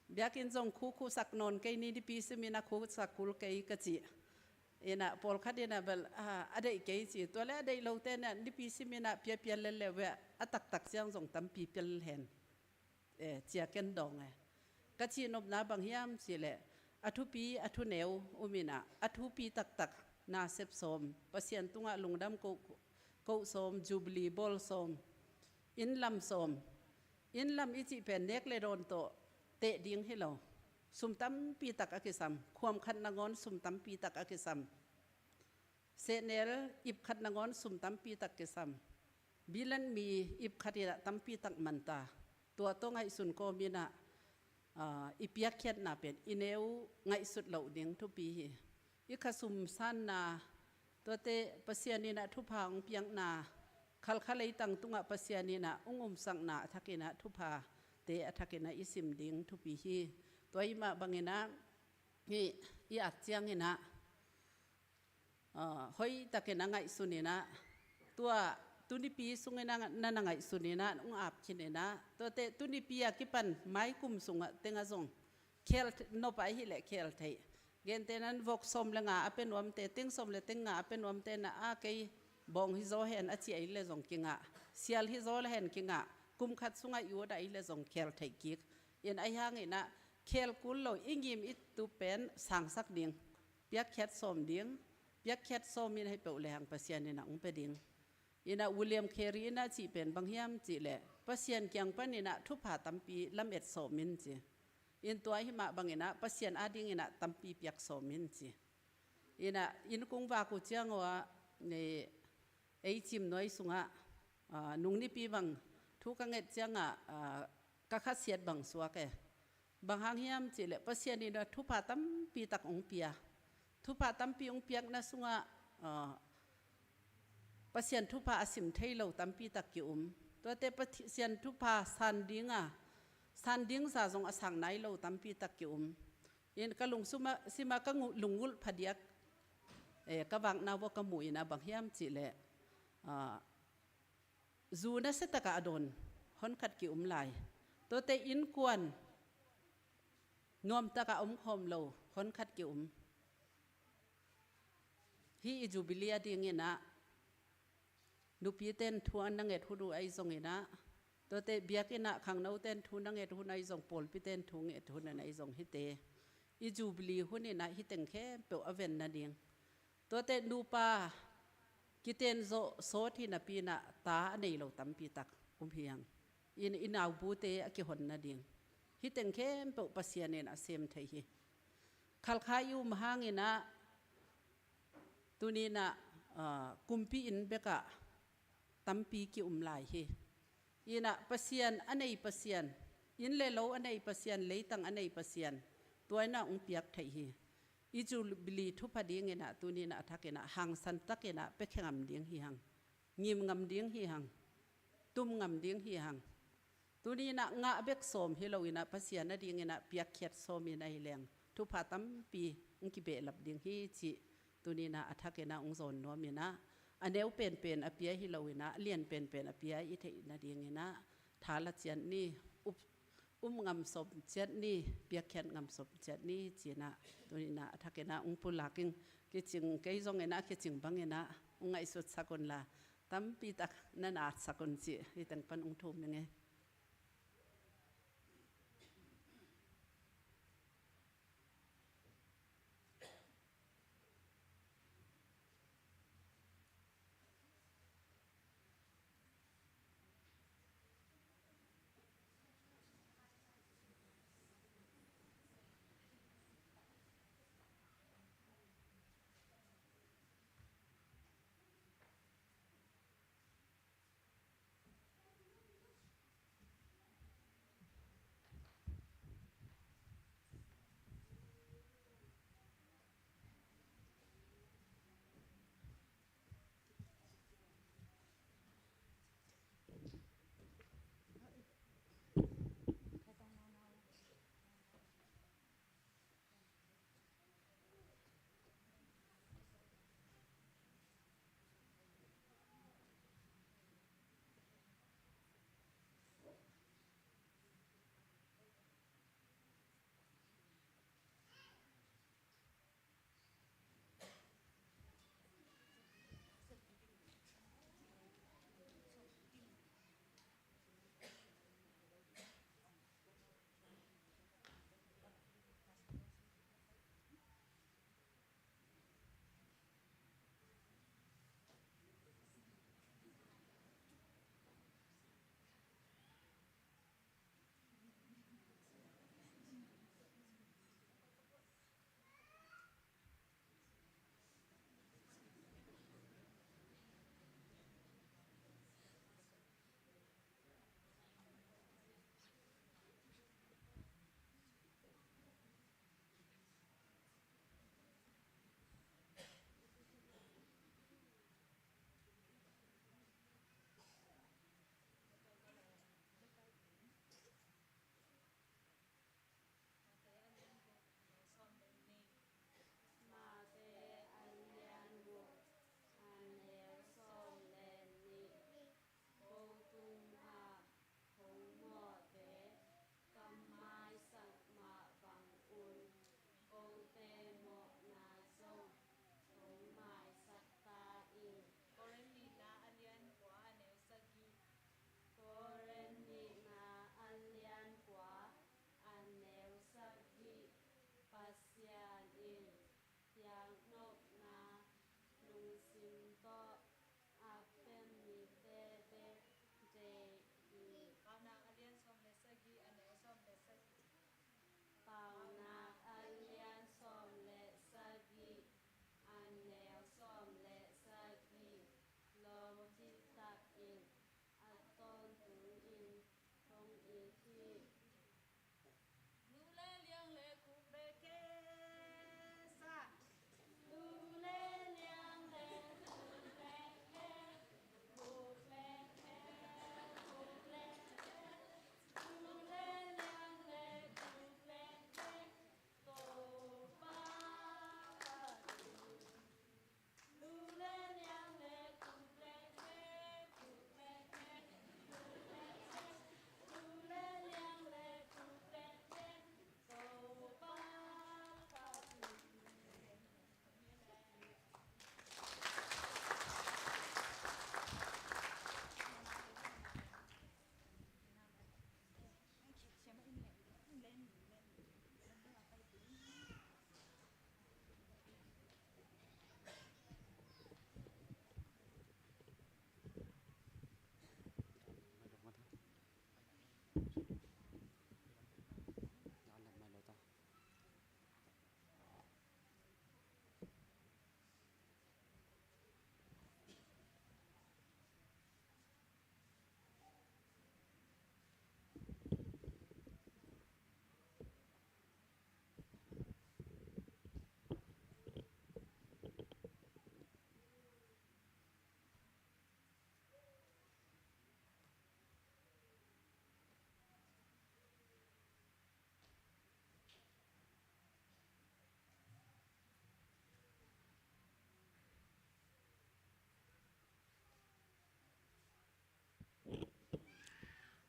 Biakinn zong khu khu sak nawn kei ni, nipi sim ina khu sak kul kei ka ci. Ina pawlkhat ina bel, ah, a deih kei ci. Tua le a deih lote na nipi sim ina piapia lel le ve a taktak ciang zong tampi pial hen. Eh, cia ken dawng e. Ka cihnopna bang hiam cih leh a thupi a thuneu um ina a thupi taktak nasep sawm Pasian tungah lungdam ko, ko sawm, jubilee bawl sawm. Inn lam sawm. Inn lam i cih pen nek le dawn tawh teh ding hi lo. Sum tampi tak a kisam. Khuam khat nangawn sum tampi tak a kisam. Sehnel ip khat nangawn sum tampi tak kisam. Bilan mi ip khat inah tampi tak manta. Tua tawh ngaihsun kawm inah, aa, i piakkhiatna pen i neu ngaihsut loh ding thupi hi. I khasum sanna, tuate Pasian inah thupha hong piakna, khalkha leitang tungah Pasian inah hong umsakna a thak inah thuphate a thak inah i sim ding thupi hi. Tua i mah bang inah i, i at ciang inah, aa, hoih takin a ngaihsun inah, tua tunipi sung inah na na ngaihsun inah hong ap khin inah, tuate tunipi a kipan maikum sungah tengah zong khel nop a hi leh khel theih. Gentehna in vok sawm le nga a pia nuamte, teng sawm le teng nga a pia nuamte na a kei bawng hi zaw hen a ci a hi leh zong kingah. Sial hi zaw le hen kingah. Kum khat sungah i ut a hi leh zong khel theih kik. In ahi hang inah khel kul lo i ngim i tup pen sangsak ding. Piakkhiat sawm ding. Piakkhiat sawm in hei peuh le hang Pasian inah hong pia ding. Inah William Carey inah cih pen bang hiam cih leh Pasian kiang pan inah thupha tampi lamet sawm in ci. In tua hi mah bang inah Pasian ading inah tampi piak sawm in ci. Inah inn kong vak uh ciang uh ah, ne, ei cim nuai sungah, aa, nungnipi bang thu ka nget ciangah, aa, ka khasiat bang suak e. Bang hang hiam cih leh Pasian inah thupha tampi tak hong pia. Thupha tampi hong piakna sungah, aa, Pasian thupha a sim thei lo tampi tak ki-um. Tuate Pasian thupha san dinga, san dingza zong a sang nai lo tampi tak ki-um. In ka lungsim ah, sim ah ka ngu-, lungngulh phadiak, eh, ka vakna vua ka muh inah bang hiam cih leh, aa, zu nasia takah a dawn honkhat ki-um lai. Tuate innkuan nuam takah om khawm lo honkhat ki-um. Hih i Jubilee ading inah nupiten thu a na nget hun uh ahi zong inah, tuate biakinn ah khangnoten thu na nget hun ahi zong, pawlpiten thu nget hun ahi zong hite. I Jubilee hun inah hih teng khempeuh a ven nading. Tuate nupa kiten zawh sawt hi napi inah ta a nei lo tampi tak um hi hang. In i naubute a kihon nading. Hih teng khempeuh Pasian in a sem thei hi. Khalkha i um hang inah tuni inah, aa, kumpi inn bekah tampi ki-um lai hi. Inah Pasian a nei Pasian, inn le lo a nei Pasian, leitang a nei Pasian, tua inah hong piak theih hi. I Jubilee thupha ding inah tuni inah a thak inah hangsan tak inah piakhia ngam ding hi hang. Ngim ngam ding hi hang. Tum ngam ding hi hang. Tuni inah ngah bek sawm hi lo inah Pasian ading inah piakkhiat sawm in ahi leng thupha tampi hong kibehlap ding hi cih tuni inah a thak inah hong zawn nuam inah, a neu penpen a pia hi lo inah, a lian penpen a pia i theih nading inah tha la ciat ni, up, um ngam sawm ciat ni, piakkhiat ngam sawm ciat ni ci inah tuni inah a thak inah hong pulak ing. Kicing kei zong inah kicing bang inah hong ngaihsutsak un la, tampi tak na na atsak un cih hih teng pan hong thum ing e.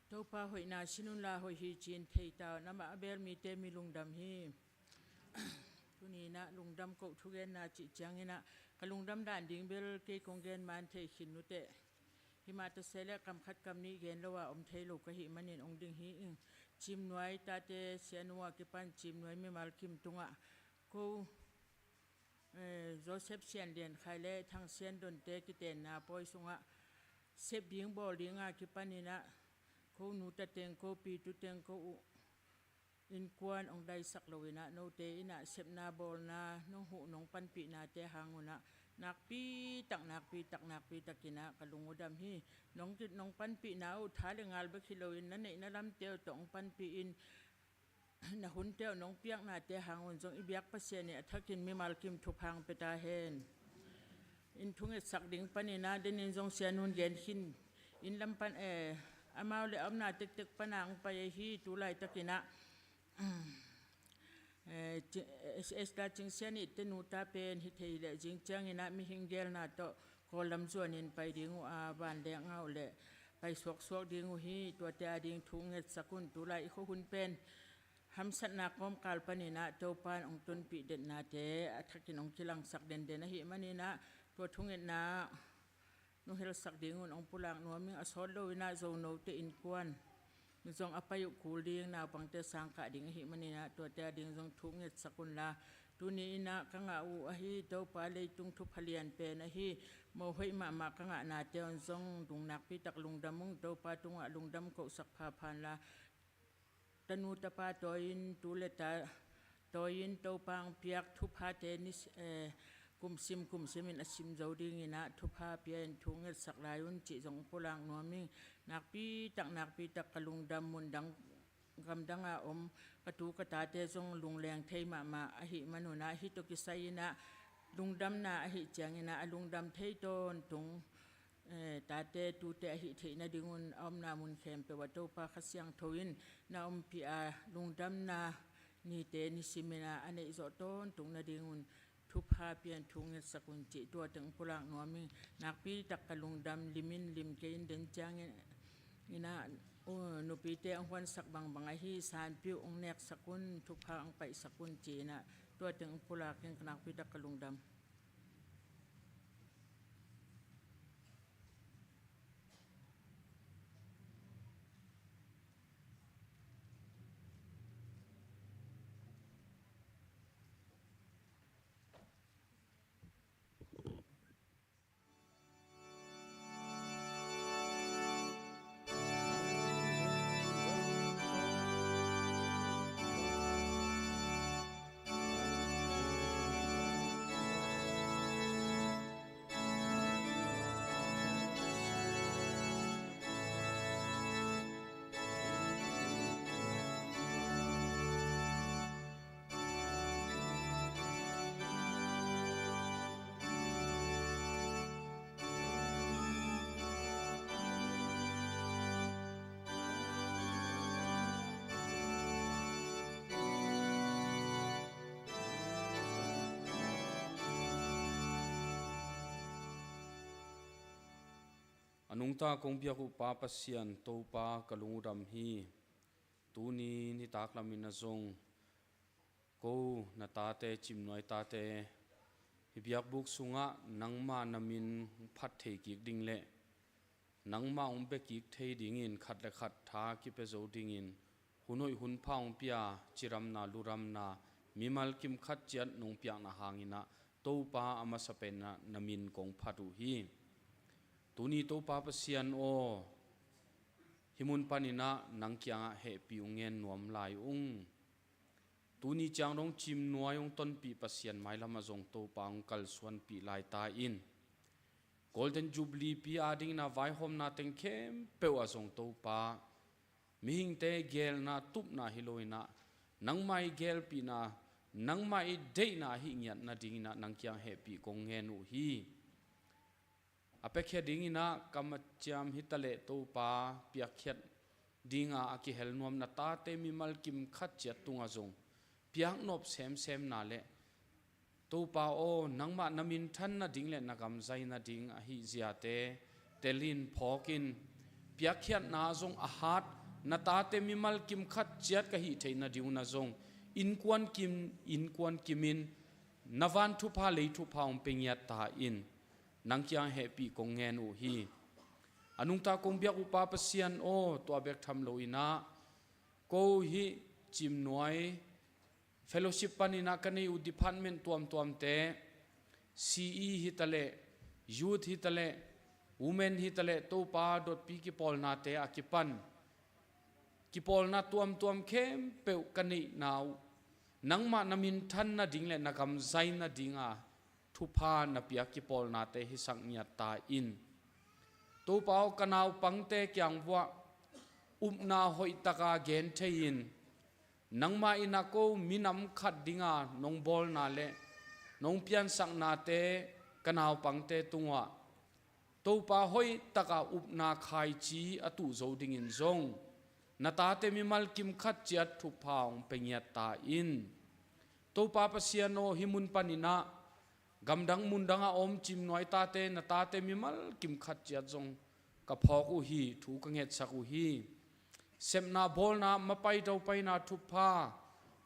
Topa hoihna sin unla hoih hi ci-in thei ta un, amah a beel mite mi lungdam hi. Tuni-in ah lungdam koh thugenna cih ciangin ah ka lungdam dan ding bel kei kong gen man thei khin nuteh. Himah tase leh kam khat kam nih gen lo a om thei lo ka hih manin ong ding hi ing. Cimnuai tate Sianu a kipan Cimnuai mimal kim tungah ko, eh, Joseph Sianlian Khai le Thang Siandonte kitenna pawi sungah sep ding bawl dinga kipanin ah ko nu ta teng, ko pi tu teng, ko u innkuan ong daisak loin ah note in ah sepna bawlna nong huh nong panpihnate hang un ah nakpi tak, nakpi tak, nakpi takin ah ka lung uh dam hi. Nong, nong panpihna uh tha le ngal bek hi loin na neihna lamte uh tawh ong panpih in, na hunte uh nong piaknate hang un zong i biak Pasian in a thakin mimal kim thupha ong pia ta hen. In thungetsak ding panin ah denin zong Sianu'n gen khin, inn lam pan, eh, amau le a omna tektek pana ong pai ahi. Tu laitakin ah, eh, Ci-, S S ta Cing Sian Ih te nu ta pen hi thei leh zing ciangin ah mihing gelna tawh Kawl lam zuanin pai ding uh a, vanleng ah uh leh pai suaksuak ding uh hi. Tuate a ding thu ngetsak un. Tulai i khuahun pen hamsatna kawmkal panin ah Topa'n ong tonpih detnate a thakin ong kilangsak denden ahih manin ah tua thungetna nong helsak ding un ong pulak nuam ing. A sawt loin ah Zonote innkuan zong a pai uh kul ding, naupangte sang kah ding ahih manin ah tuate a ding zong thu ngetsak unla. Tuni in ah ka ngah uh ahi Topa leitung thupha lian pen ahi. Mohoih mahmah ka ngahnate un zong dung nakpi tak lungdam ung. Topa tungah lungdam kohsak phapha unla, tanu tapa tawi-in, tu le ta tawi-in Topa ong piak thuphate ni, eh, kumsim kumsimin a sim zo dingin ah thupha pia in thu ngetsak lai un cih zong pulak nuam ing. Nakpi tak, nakpi tak ka lungdam. Mundang gamdanga om ka tu ka tate zong lungleng thei mahmah ahih man un ah hih tawh kisai-in ah lungdamna ahih ciangin ah a lungdam thei tawntung, eh, tate tute ahih theih nadingun a omna mun khempeuh ah Topa Kha Siangtho in na ompih a, lungdamna nite nisimin ah a neih zawh tawntung nadingun thupha pia in thu ngetsak un cih tua teng pulak nuam ing. Nakpi tak ka lungdam. Lim in lim kei in den ciangin ah, uh, nupite ong huansak bangbang ahi, sanpi uh ong neksak un, thupha ong paihsak un ci-in ah tua teng pulak ing. Nakpi tak ka lungdam. A nungta kong biak uh Pa Pasian, Topa ka lungdam hi. Tuni nitak lamin ah zong ko na tate, Cimnuai tate, hih biakbuk sungah nangma na min phat thei kik ding le nangma hong bia kik thei dingin khat le khat tha kipia zo dingin hun hoih hun pha hong pia, cidamna ludamna mimal kim khat ciat nong piakna hangin ah Topa a masa penah na min kong phat uh hi. Tuni Topa Pasian aw, Hih mun paninah nang kiangah hehpih ung ngen nuam lai ung. Tuni ciang dong cimnuai ung tonpih Pasian mailamah zong Topa ung kalsuanpih lai ta in. Golden Jubilee pi adinginah vaihawmna teng khempeuh ah zong Topa, mihingte geelna tupna hi loinah nangmah ih geelpihna, nangmah ih deihna ahi ngiat nadinginah nang kiang hehpih kong ngen uh hi. A piakhia dinginah kam a ciam hitaleh Topa piakkhiat dinga a kihel nuam na tate mimal kim khat ciat tungah zong piaknop semsemna le Topa aw, nangmah na minthan nading le na gamzai nading ahi ziate telin phawkin piakkhiatna zong a hat na tate mimal kim khat ciat ka hih theih nadingunah zong innkuan kim, innkuan kimin na van thupha lei thupha hong pia ngiat ta in. Nang kiang hehpih kong ngen uh hi. A nungta kong biak uh Pa Pasian aw, tua bek tham loinah ko hih cimnuai fellowship paninah ka nei uh department tuamtuamte, C E hitaleh, youth hitaleh, women hitaleh, Topa dotpi kipawlnate a kipan kipawlna tuamtuam khempeuh ka neihna uh nangmah na minthan nading le na gamzai nadinga thupha na piak kipawlnate hisak ngiat ta in. Topa aw, ka naupangte kiang vuah upna hoihtaka gen thei in, nangmah in a ko minam khat dinga nong bawlna le nong piansaknate ka naupangte tungah Topa hoihtaka upna khaici a tuh zo dingin zong na tate mimal kim khat ciat thupha hong pia ngiat ta in. Topa Pasian aw, hih mun paninah gamdang mundang a om cimnuai tate, na tate mimal kim khat ciat zong ka phawk uh hi, thu ka ngetsak uh hi. Sepna bawlna, mapai daupaina thupha,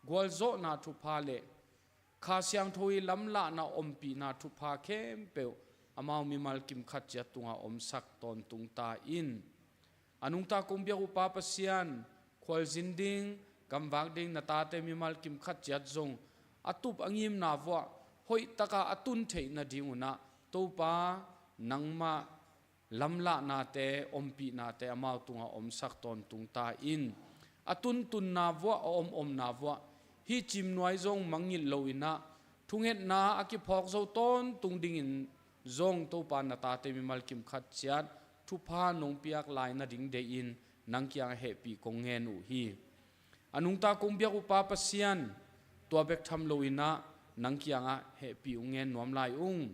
gualzawhna thupha le Kha Siangtho ih lamlahna ompihna thupha khempeuh amau mimal kim khat ciat tungah omsak tawntung ta in. A nungta kong biak uh Pa Pasian, khualzin ding, gamvak ding na tate mimal kim khat ciat zong a tup a ngimna vuah hoihtaka a tun theih nadingunah Topa nangmah lamlahnate, ompihnate amau tungah omsak tawntung ta in. A tuntunna vuah, a omomna vuah hih cimnuai zong mangngilh loinah thungetna a kiphawk zo tawntung dingin zong Topa na tate mimal kim khat ciat thupha nong piak lai nading deihin nang kiangah hehpih kong ngen uh hi. A nungta kong biak uh Pa Pasian, tua bek tham loinah nang kiangah hehpih ung ngen nuam lai ung.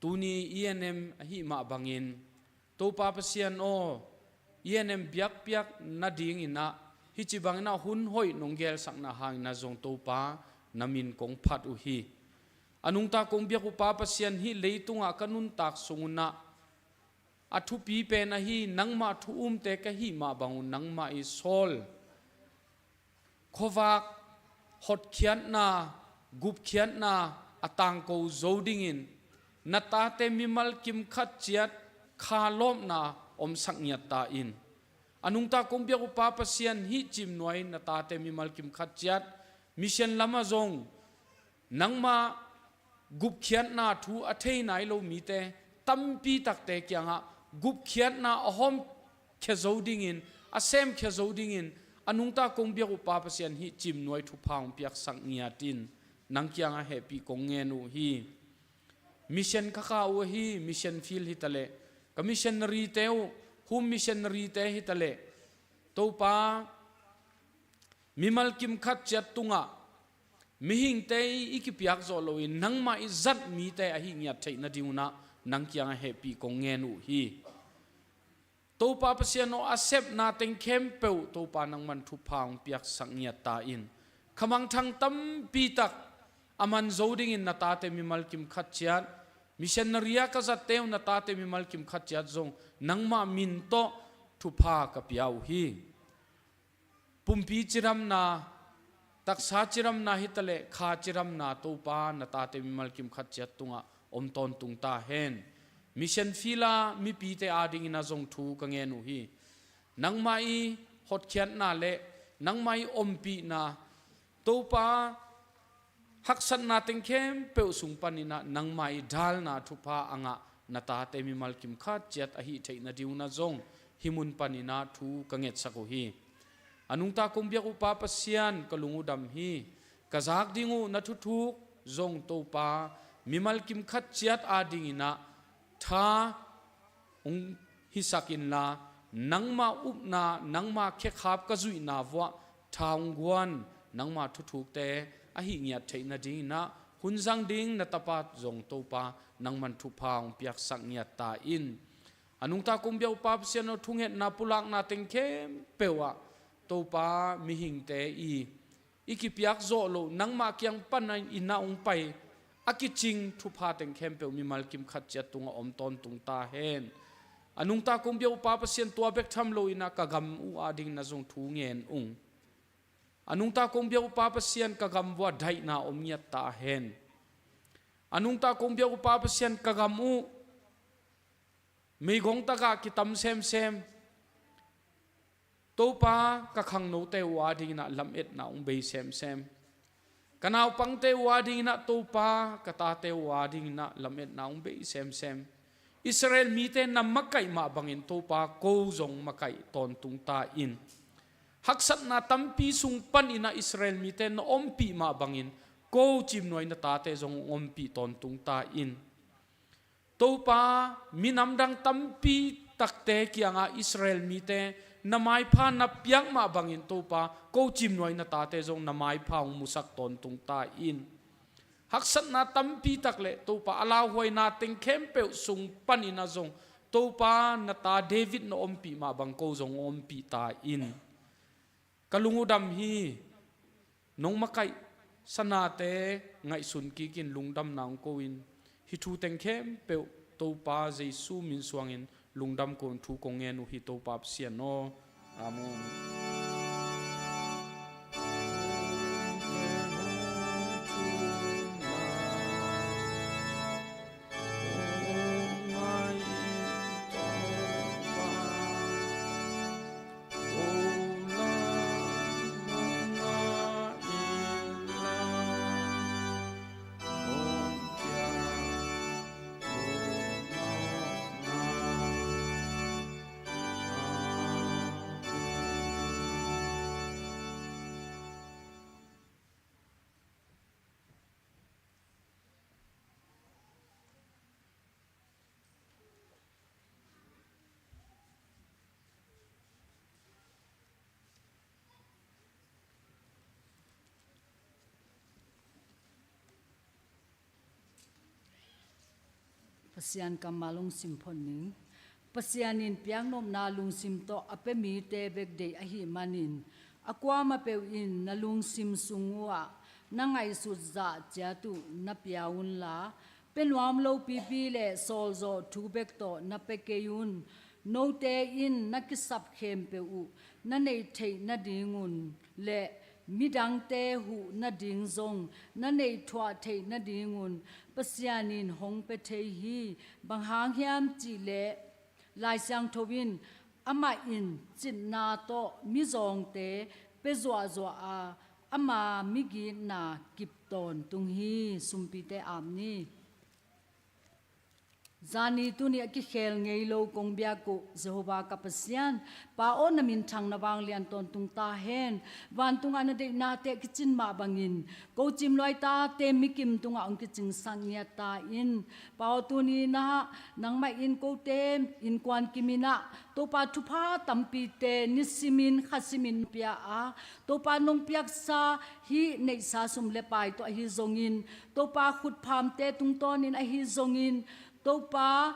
Tuni E N M ahih mah bangin Topa Pasian aw, E N M biakpiak nadinginah hih ci banginah hun hoih nong gelsakna hanginah zong Topa na min kong phat uh hi. A nungta kong biak uh Pa Pasian, hih leitungah ka nuntak sungunah a thupi pen ahi nangmah thu umte ka hih mah bangun nangmah ih sawl khuavak hotkhiatna, gupkhiatna a tangko zo dingin na tate mimal kim khat ciat kha lawpna omsak ngiat ta in. A nungta kong biak uh Pa Pasian, hih cimnuai na tate mimal kim khat ciat mission lamah zong nangmah gupkhiatna thu a thei nai lo mite tampi takte kiangah gupkhiatna a hawmkhia zo dingin, a semkhia zo dingin a nungta kong biak uh Pa Pasian, hih cimnuai thupha hong piaksak ngiat in. Nang kiangah hehpih kong ngen uh hi. Mission ka kah uh ahi, mission field hitaleh ka missionary-te uh, home missionary-te hitaleh Topa, mimal kim khat ciat tungah mihingte ih i kipiak zawh loin nangmah ih zat mite ahi ngiat theih nadingunah nang kiangah hehpih kong ngen uh hi. Topa Pasian aw, a sepna teng khempeuh Topa nangman thupha hong piaksak ngiat ta in. Khamangthang tampi tak a man zo dingin na tate mimal kim khat ciat, missionary-a ka zatte uh na tate mimal kim khat ciat zong nangmah min tawh thupha ka pia uh hi. Pumpi cidamna, taksa cidamna hitaleh kha cidamna Topa na tate mimal kim khat ciat tungah om tawntung ta hen. Mission field-a mipite adingin a zong thu ka ngen uh hi. Nangmah ih hotkhiatna le nangmah ih ompihna, Topa, haksatna teng khempeuh sung paninah nangmah ih dalna thupha a ngah na tate mimal kim khat ciat ahi theih nadingunah zong hih mun panin ah thu ka ngetsak uh hi. A nungta kong biak uh Pa Pasian, ka lung uh dam hi. Ka zak ding uh na thuthuk zong Topa, mimal kim khat ciat adingin ah tha hong hisak inla, nangma upna, nangma khekhap ka zuihna vuah tha hong guan, nangma thuthukte a hih ngiat theih nadingin ah hun zang ding na tapa zong Topa, nangman thupha hong piaksak ngiat ta in. A nungta kong biak uh Pa Pasian aw, thungetna pulakna teng khempeuh ah Topa, mihingte i i kipiak zawh loh, nangmah kiang panin ah hong pai a kicing thupha teng khempeuh mimal kim khat ciat tungah om tawntung ta hen. A nungta kong biak uh Pa Pasian, tua bek tham loin ah ka gam uh adingin ah zong thu ngen ung. A nungta kong biak uh Pa Pasian, ka gam vuah daihna om ngiat ta hen. A nungta kong biak uh Pa Pasian, ka gam uh meigong tagah kitam semsem. Topa, ka khangnote uh adingin ah lametna hong bei semsem. Ka naupangte uh adingin ah Topa, ka tate uh adingin ah lametna hong bei semsem. Israel mite na makaih mah bangin Topa, ko zong makaih tawntung ta in. Haksatna tampi sung panin ah Israel mite na ompih mah bangin ko cimnuai na tate zong hong ompih tawntung ta in. Topa, minam dang tampi takte kiangah Israel mite na maipha na piak mah bangin Topa, ko cimnuai na tate zong na maipha hong musak tawntung ta in. Haksatna tampi tak le Topa, a lauhuaina teng khempeuh sung panin ah zong Topa, na ta David na ompih mah bang ko zong ompih ta in. Ka lung uh dam hi. Nong makaih sanate ngaihsun kikin lungdamna hong ko in, hih thu teng khempeuh Topa Jesu min suangin lungdam ko in thu kong ngen uh hi, Topa Pasian aw. Amen. Pasian kammal hong sim phot ning. Pasian in piaknopna lungsim tawh a pia mite bek deih ahih manin, a kuamah peuh in na lungsim sung uhah na ngaihsut zah ciat uh na pia unla, pia nuam lopipi le sawlzawh thu bek tawh na pia kei un. Note in na kisap khempeuh uh na neih theih nadingun le midangte huh nading zong na neih thuah theih nadingun Pasian in hong pia thei hi. Bang hang hiam cihleh Lai Siangtho in amah in citna tawh mizawngte pia zuahzuah a, ama migitna kip tawntung hi. Sumpite ap ni. Zani tuni a kikhel ngei lo kong biak uh Jehovah ka Pasian, Pa aw, na minthang na vanglian tawntung ta hen. Vantungah na deihnate kicin mah bangin ko cimnuai tate mikim tungah hong kicingsak ngiat ta in. Pa aw, tuni-in ah nangmah in kote innkuan kimin ah Topa, thupha tampite nisimin khasimin pia a, Topa, nong piaksa hih neihsa sum le pai tawh ahi zongin, Topa, khutphamte tungtawnin ahi zongin, Topa,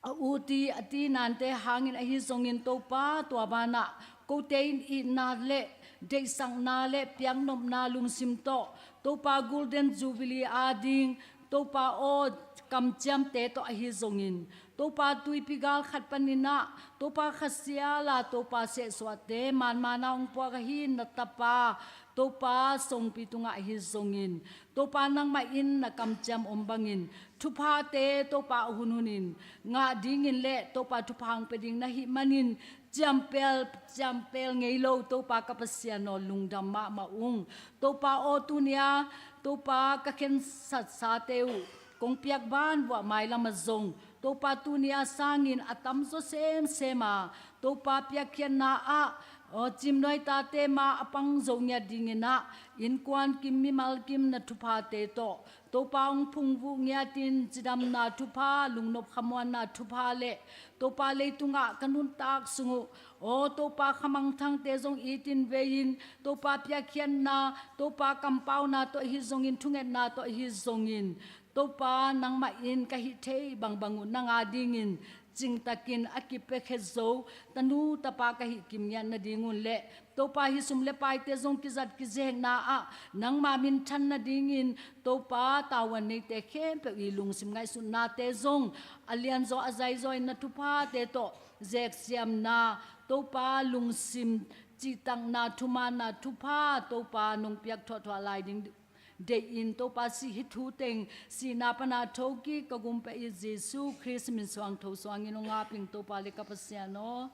a uti a tinante hangin ahi zongin, Topa, tua banah kote in itna le deihsakna le piaknopna lungsim tawh, Topa, Golden Jubilee ading, Topa aw, kamciamte tawh ahi zongin, Topa, tuipi gal khat panin ah, Topa, kha sial a, Topa, sehsuahte manmana hong puak ahi na tapa, Topa, Songpi tungah ahi zongin, Topa, nangmah in na kamciam om bangin thuphate, Topa, a hunhunin ngah dingin le, Topa, thupha hong pia ding na hih manin, ciampel, ciampel ngei lo, Topa ka Pasian aw, lungdam mahmah ung. Topa aw, tuni-a, Topa, ka khensatsate uh kong piak ban vuah mailam ah zong, Topa tuni a sangin a tamzaw semsem a, Topa piakkhiatna ah, aw, cimnuai tate ma a pangzo ngiat dingin ah, innkuan kim mimal kim na thuphate tawh Topa hong phungvuh ngiatin cidamna thupha, lungnop khamuanna thupha le Topa leitungah ka nuntak sung uh, aw Topa khamangthangte zong itin vei-in, Topa piakkhiatna, Topa kampauna tawh ahi zongin, thungetna tawh ahi zongin, Topa nangmah in ka hih thei bangbang uh nang a dingin cingtakin a kipiakhia zo tanu tapa ka hih kim ngiat nading un le Topa hih sum le paite zong kizat kizekna ah nangma minthan nadingin Topa tavuan neite khempeuh i lungsim ngaihsutnate zong a lianzaw a zaizaw in na thuphate tawh zeksiamna, Topa lungsim cihtakna, thumaanna thupha Topa nong piak thuahthuah lai ding deih in Topa si hih thu teng sihna pana thokik ka gumpa i Jesu Khrist min suang tho suangin hong ap ing Topa le ka Pasian aw.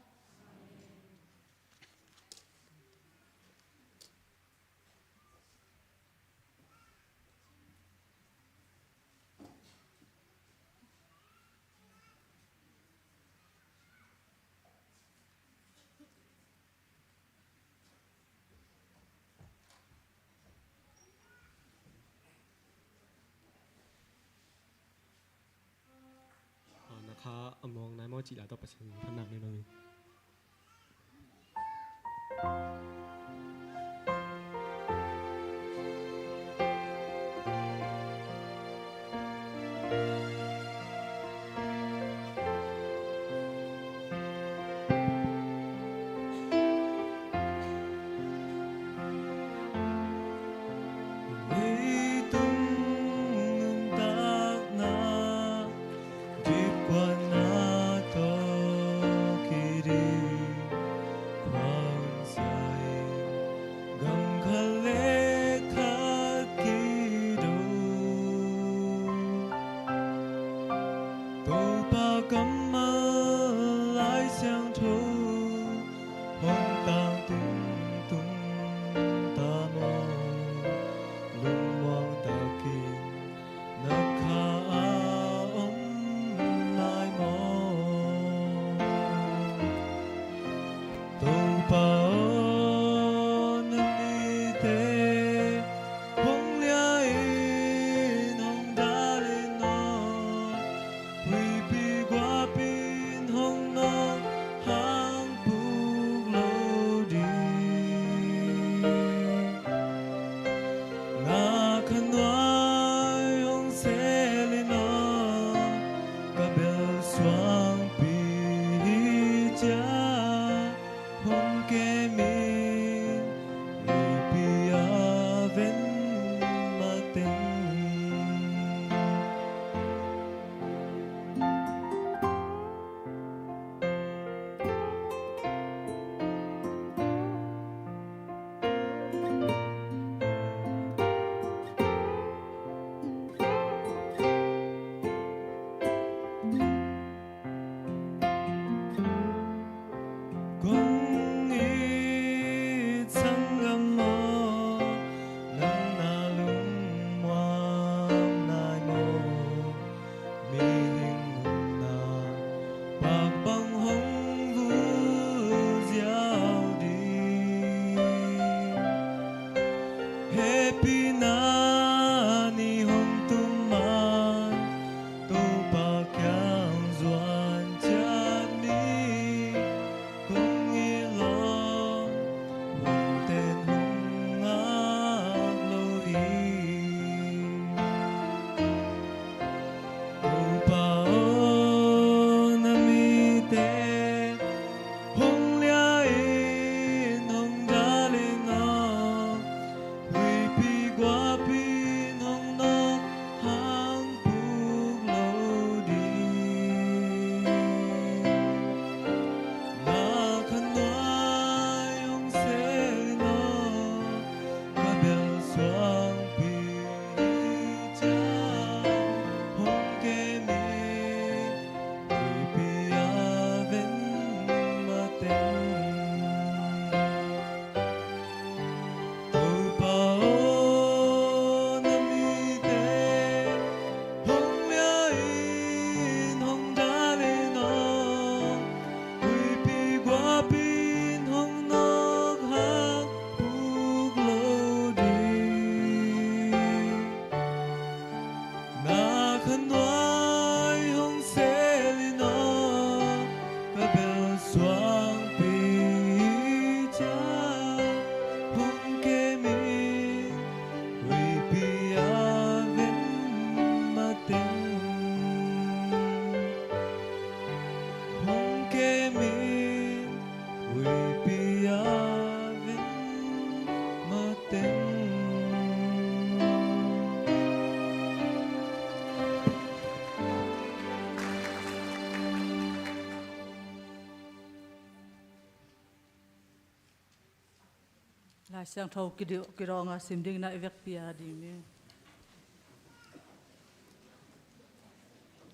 A, na kha a muang nai maw cih lai tawh Pasian phatna nei lo hi. Kha nuai hong selin aw, ka bel suangpi hi ciang, hong kemin huipi a ven mateng. Hong kemin huipi a ven mateng. Lai Siangtho kidawng a sim dingin i vekpi a ding ni.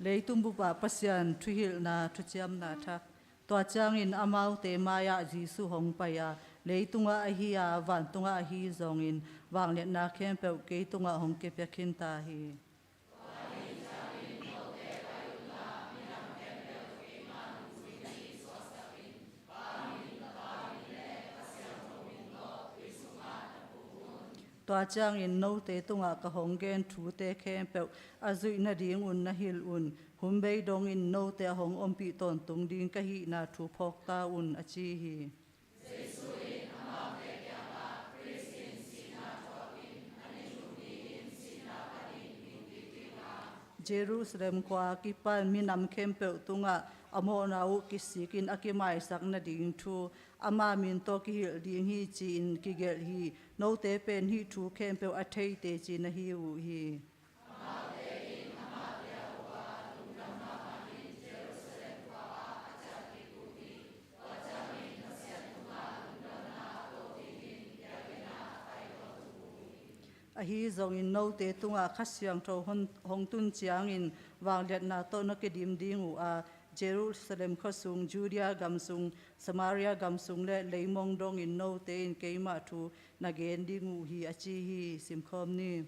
Leitung bup ah Pasian thuhilhna thuciamna thak. Tua ciangin amaute mai-ah Jesuh hong pai a, leitungah ahi a, vantungah ahi zongin vangliatna khempeuh kei tungah hong kipia khin ta hi. Tua ciangin note tungah ka hong gen thute khempeuh a zuih nadingun na hilh un. Hun bei dongin note a hong ompih tawntung ding ka hihna thu phawk ta un, a ci hi. Jerusalem khua a kipan minam khempeuh tungah a mawhna uh kisikin a kimaisak nading thu, ama min tawh kihilh ding hi, ci-in kigelh hi. Note pen hih thu khempeuh a thei teci na hi uh hi. Ahi zongin note tungah Kha Siangtho hon-, hong tun ciangin vangliatna tawh na kidim ding uh a, Jerusalem khuasung, Judea gamsung, Samaria gamsung le leimong dongin note in keimah thu na gen ding uh hi, a ci hi. Simkhawm ni.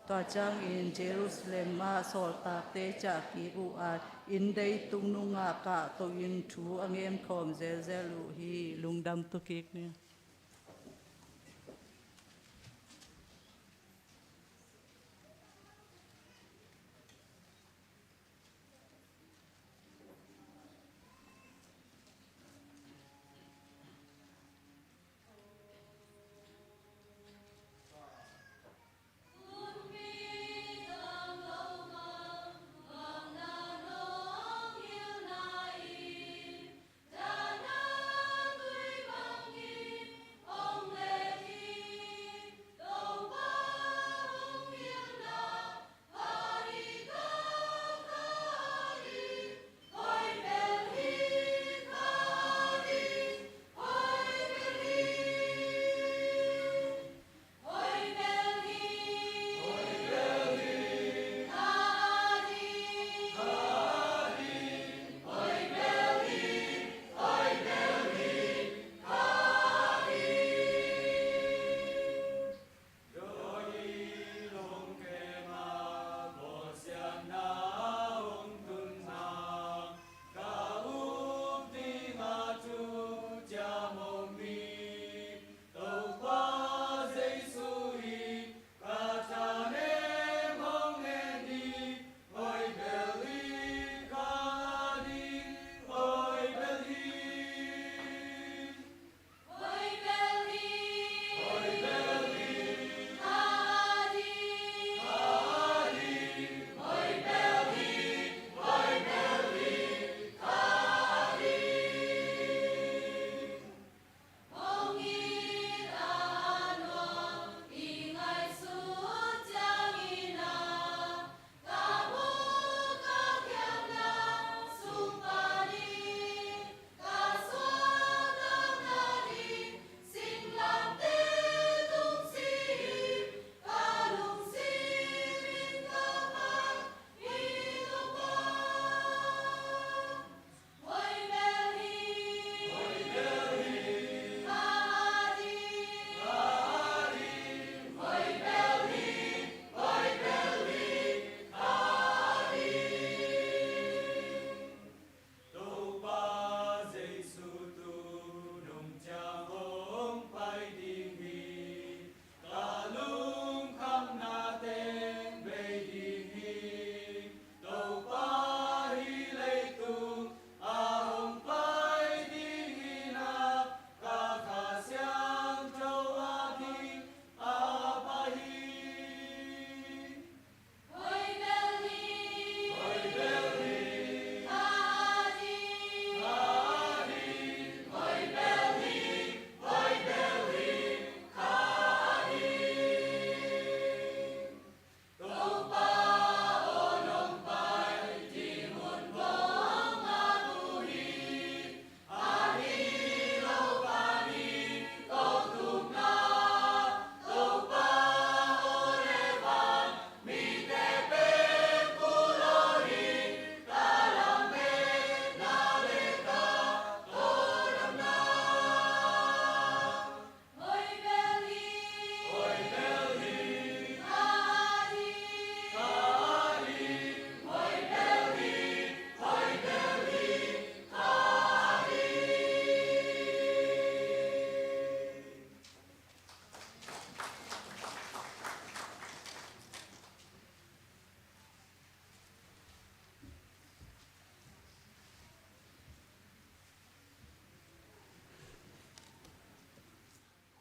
Tua ciangin Jerusalem ah sawltakte ciah kik uh a, inndei tungnungah kahtohin thu a ngemkhawm zelzel uh hi. Lungdam tu kik ni.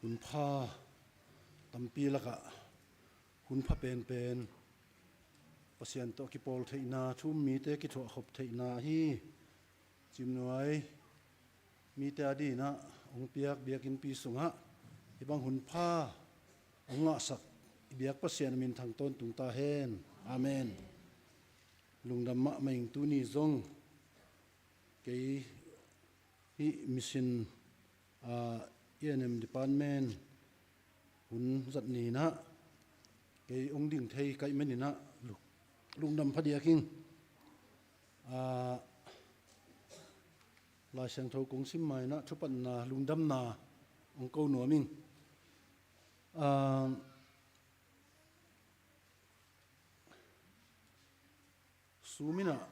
Hun pha tampi lakah hun pha penpen Pasian tawh kipawl theihna, thu-um mite kithuahkhop theihna ahi Ciimnuai mite adingin ah hong piak biakinnpi sungah hih bang hun pha hong ngahsak i biak Pasian min thang tawntung ta hen. Amen. Lungdam mahmah ing. Tuni zong kei hih mission, ah, E and M department hun zat ni-in ah kei hong ding thei ka hih manin ah lu-, lungdam phadiak ing. Ah, Lai Siangtho kong sim ma-in ah thupatna, lungdamna hong ko nuam ing. Ah, Sum in ah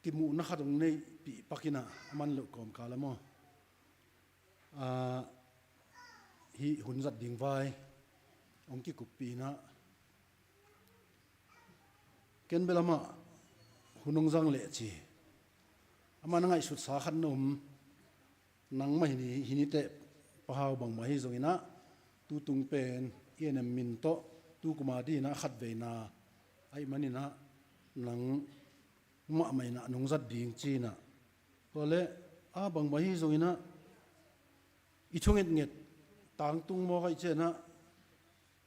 kimuhna khat hong neihpih pak in ah, a man loh kawmkal ah maw, ah, hih hun zat ding vai hong kikuppih in ah, ken bel amah hun hong zang leh ci, amah na ngaihsutsa khat na om. Nangmah hi ni, hi ni teh, Pa Hau, bangmah hi zongin ah, tutung pen E and M min tawh tukum adingin ah khatveina ahih manin ah nang mahmah in ah nong zat ding ci-in ah. Tua leh, a, bangmah hi zongin ah, i thungetnget tangtung mawk ahih ciangin ah,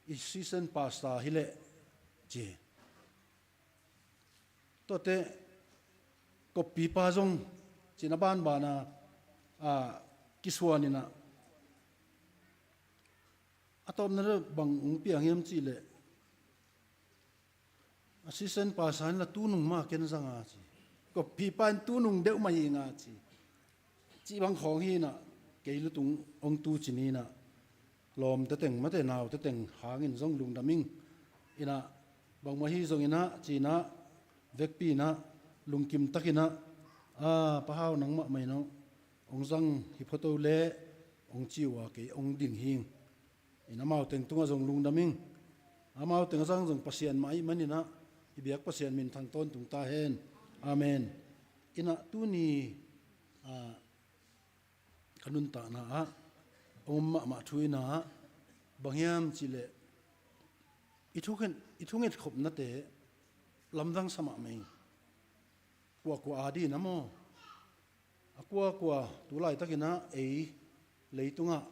i assistant pastor hi leh ci. Tuate koppipa zong ci-in a banban a, a, kisuan in ah, a tawpna bang hong piang hiam cih leh, assistant pastor in la tunung mah ken zang a ci. Koppipa in tunung deuh mah hi ing a ci. Cih bang khawng hi-in ah, kei lutung hong tu ci ni-in ah, lawmte teng, mate naute teng hangin zong lungdam ing. In ah, bangmah hi zongin ah, ci-in ah, vekpi-in ah, lungkim takin ah, a, Pa Hau, nang mahmah in ah hong zang hi phot o leh, hong ci uh a, kei hong ding hi ing. In amau teng tungah zong lungdam ing. Amau teng a zang zong Pasian mah ahih manin ah, i biak Pasian min thang tawntung ta hen. Amen. In ah tuni, ah, ka nuntakna ah hong om mahmah thu in ah, bang hiam cih leh, i thunget, i thungetkhopnate lamdang sa mahmah ing. Kuakua adingin ah maw, a kuakua tu laitakin ah ei leitungah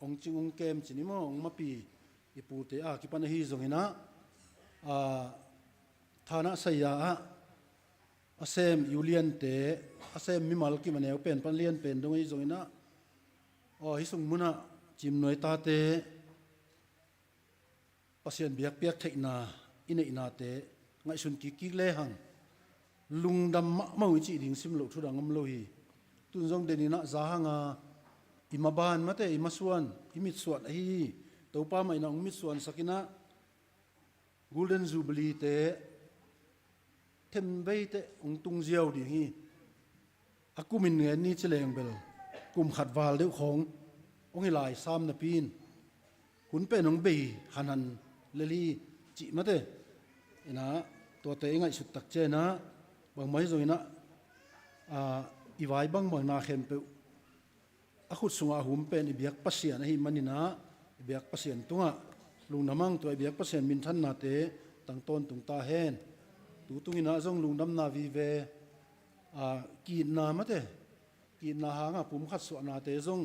hong cing hong kem ci ni maw, hong mapi i pute a kipan ahi zongin ah, a, thanah saya ah a sem i uliante, a sem mimal kim a neu pen pan lian pen dong ahi zongin ah, aw, hih sung munah Ciimnuai tate Pasian biakpiak theihna i neihnate ngaihsun kikkik lehang lungdam mahmah uh i cih ding sim loh thu dang om lo hi. Tun zong den in ah za hang a, i maban, mate, i masuan, i mitsuan ahi hi. Topa mah in ah hong mitsuansak in ah, Golden Jubilee te themvei teh hong tung ziau ding hi. A kumin ngen ni ci leng bel, kum khat val deuh khawng hong hi lai sam napi-in, hun pen hong bei hanhan lel hi cih mate. In ah, tuate i ngaihsut tak ciangin ah, bangmah hi zongin ah, a, i vai bangbang na khempeuh a khut sungah a hum pen i biak Pasian ahih manin ah, i biak Pasian tungah lungdam hang. Tua i biak Pasian minthannate tang tawntung ta hen. Tu tungin ah zong lungdamna vive, a, ki-itna mate, ki-itna hangah pumkhat suahnate zong,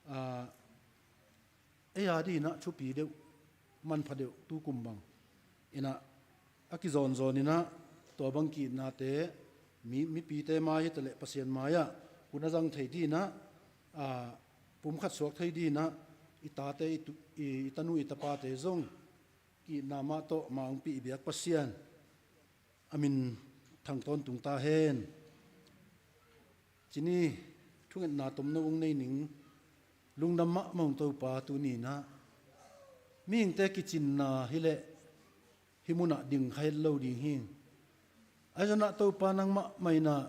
a, ei adingin ah thupi deuh, manpha deuh, tukum bang. In ah, a kizawnzawn in ah, tua bang ki-itnate, mi, mipite mai hi taleh Pasian mai-ah hun a zang thei dingin ah, a, pumkhat suak thei dingin ah, i tate, i tu, i, i tanu, i tapate zong ki-itna mah tawh mah hong pih i biak Pasian a min thang tawntung ta hen. Ci ni, thungetna tomno hong nei ning. Lungdam mahmah ung Topa, tuni-in ah mihingte kicinna hi leh hih munah ding kha het lo ding hi. Ahi zongin ah Topa, nang mahmah in ah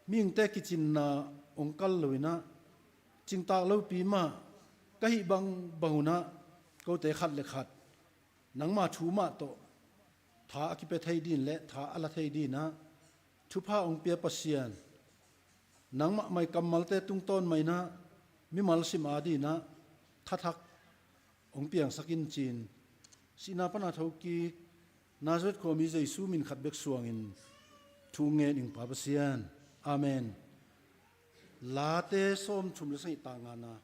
mihingte kicinna hong kal lo-in ah, cingtak lopi mah ka hih bangbang un ah, kote khat le khat nangma thu mah tawh tha a kipia thei dingin le tha a la thei dingin ah, thupha hong pia Pasian, nang mahmah i kammalte tungtawn mah in ah, mimal sim adingin ah thathak hong piangsak in ci-in, sihna pana thokik Nazareth khuami Jesu min khat bek suangin thu ngen ing Pa Pasian. Amen. Late sawmthum le sagih, tang ngana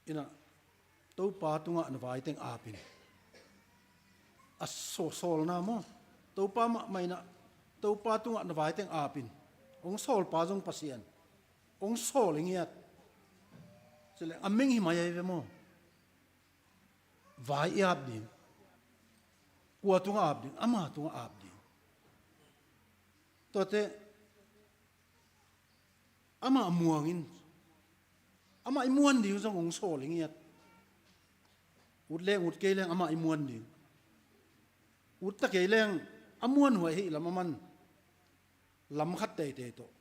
in ah, Topa tungah na vai teng ap in. A saw-, sawlna maw? Topa mahmah in ah, Topa tungah na vai teng ap in. Hong sawlpa zong Pasian. Hong sawl hi ngiat. Ci leng a meng hi mai ahi ve maw? Vai i ap ding. Kua tungah ap ding? Ama tungah ap ding. Tuate, amah muang in. Amah i muan ding zong hong sawl hi ngiat. Ut leng ut kei leng amah i muan ding. Ut ta kei leng a muanhuai ahih lam a man lam khat teitei tawh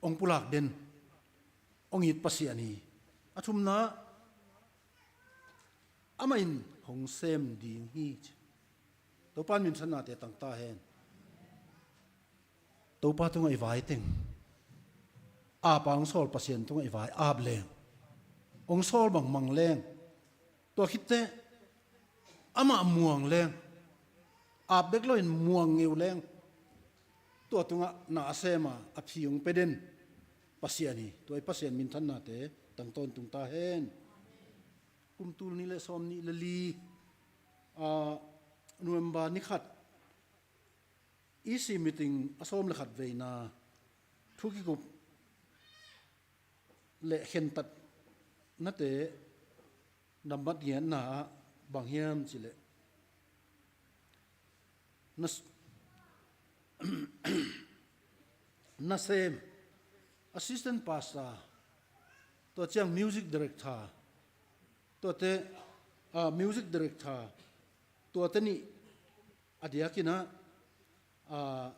hong pulak den, hong it Pasian hi. A thumna, amah in hong sem ding hi ci. Topa in minthannate tang ta hen. Topa tungah i vai teng, a pa hong sawl Pasian tungah i vai ap leng, hong sawl bangmang leng, tua khit teh amah muang leng, ap bek lo in muang ngeu leng, tua tungah na a sem a, a phi hong pia den Pasian hi. Tua i Pasian minthannate tang tawntung ta hen. Kum tul nih le sawmnih le li, ah, November ni khat, E C meeting a sawm le khat veina thu kikup le khentatnate nambat ngiatna ah bang hiam cih leh, na s-, nasem, assistant pastor, tua ciang music director, tuate, ah, music director, tuate nih a diakin ah, ah,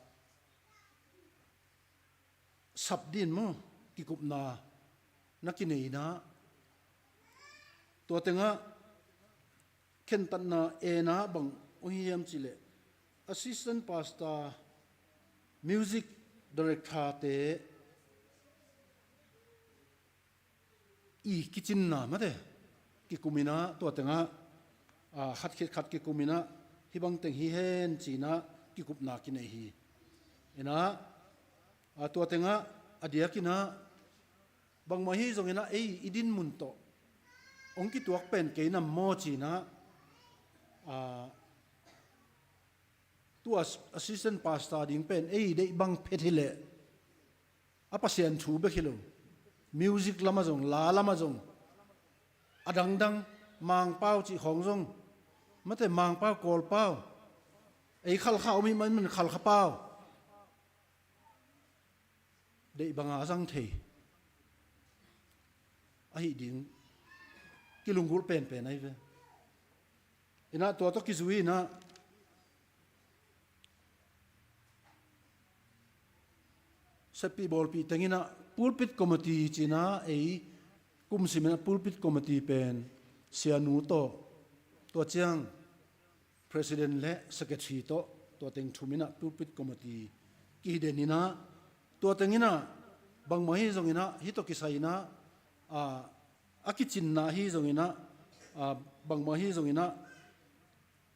sap dingin maw, kikupna na kinei in ah, tua teng ah khentatna en ah bang hong hi hiam cih leh, assistant pastor, music director-te i kicinna mate kikum in ah, tua teng ah, ah, khat khit khat kikum in ah, hih bang teng hi hen ci-in ah kikupna kinei hi. In ah, ah, tua teng ah a diakin ah, bangmah hi zongin ah ei i dinmun tawh hong kituak pen kei nam maw ci-in ah, ah, tua assistant pastor ding pen ei deih bang phet hi leh, a Pasian thu bek hi lo, music lam ah zong, la lam ah zong, a dangdang, Mangpau cih khawng zong, mate, Mangpau, Kawlpau, ei Khalkha om ih man, man Khalkha pau, deih banga a zang thei ahih ding kilunggulh penpen ahi ve. In ah tua tawh kizui in ah, seppih bawlpih teng in ah pulpit committee ci-in ah, ei kum sim in ah pulpit committee pen sianu tawh, tua ciang president le secretary tawh, tua teng thum in ah pulpit committee kihi den in ah, tua teng in ah bangmah hi zongin ah, hih tawh kisai in ah, a, a kicinna hi zongin ah, a, bangmah hi zongin ah,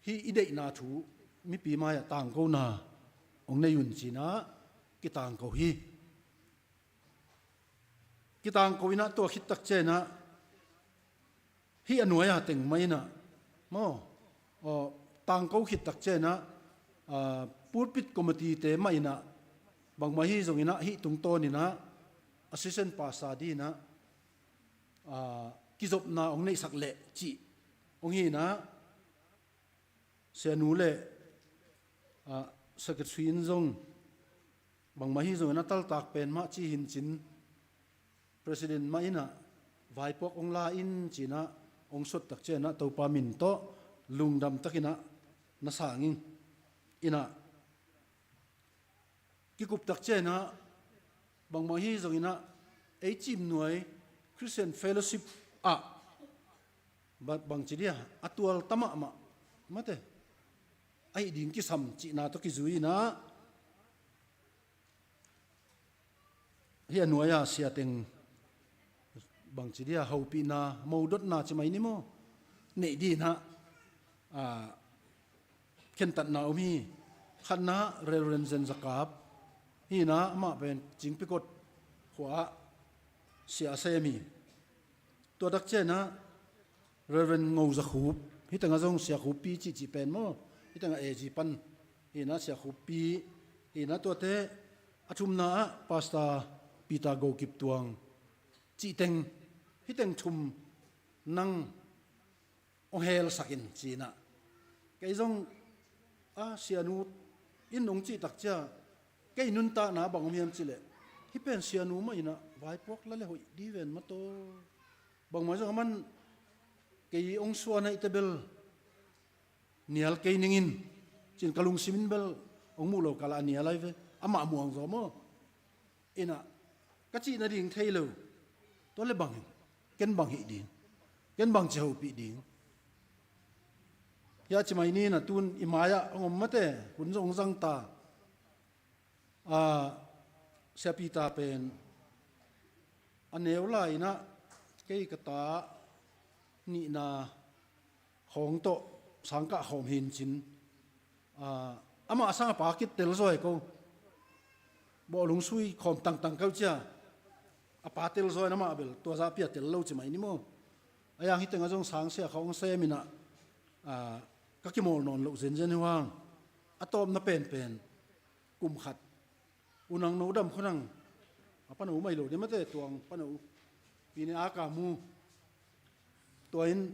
hih i deihna thu mipi mai-ah tangkona hong nei un ci-in ah kitangko hi. Kitangko in ah tua khit tak ciang in ah, hih a nuai-a teng mah in ah, maw, aw, tangko khit tak ciang in ah, ah, pulpit committee-te mah in ah, bangmah hi zongin ah hih tungtawn in ah assistant pastor dingin ah, ah, kizopna hong neihsak leh cih hong hi in ah, sianu le, ah, secretary in zong, bangmah hi zongin a taltak pen mah ci hi in cin, president mah in ah vaipuak hong la in ci-in ah hong suat tak ciang in ah Topa min tawh lungdam takin ah na sang ing. In ah kikup tak ciang in ah, bangmah hi zongin ah, ei Cimnuai Christian Fellowship ah, ba-, bangci dia, a tual ta mahmah, mate, ahih ding kisam cihna tawh kizui in ah, hih a nuai-a sia teng, bangci dia, hopihna, modotna ci mai ni maw, neih dinah, a, khentatna om hi. Khatna, Reverend Zen Zakap hi inah, amah pen Cingpikot khua-ah sia a sem hi. Tua tak cianah Reverend Ngo Zakhup, hih tengah zong Sia Khuppi cihcih pen maw, hih tengah A G pan hi inah, Sia Khuppi hi inah, tuate a thumna ah Pastor Peter Go Kip Tuang cih teng, hih teng thum nang hong helsak in ci inah. Kei zong, a, sianu in hong cih tak ciah, kei nuntakna bang om hiam cih leh, hih pen sianu mah inah vaipuak la le hoih di ven mataw. Bangmah zong a man, kei hong suan ahih teh bel nial kei ning in, ci-in ka lungsim in bel hong muh lo kal ah a nial ahi ve. Amah muang zaw maw. Inah, ka cih nading thei lo. Tua le bang in, ken bang hih ding, ken bang ci hopih ding. Hiah ci mai ni inah, tun i mai-ah hong om mate, hun zong hong zang ta. A, Sia Peter pen a neu lai inah kei ka ta nihna khawng tawh sangkah khawm hi in cin, a, amah a sang a pa kit telzaw hi ko. Bawhlung sui khawm tangtang ko cia, a pa telzaw in amah bel tua zahpi a tel lo ci mai ni maw. A yang hih tengah zong sangsia khawng sem inah, a, ka kimawl nawn loh zenzen hi hang. A tawpna penpen kum khat U Nang No Dam Khua Nang, a pano mai lo ding mate, Tuang pano, pine a ka mu. Tua in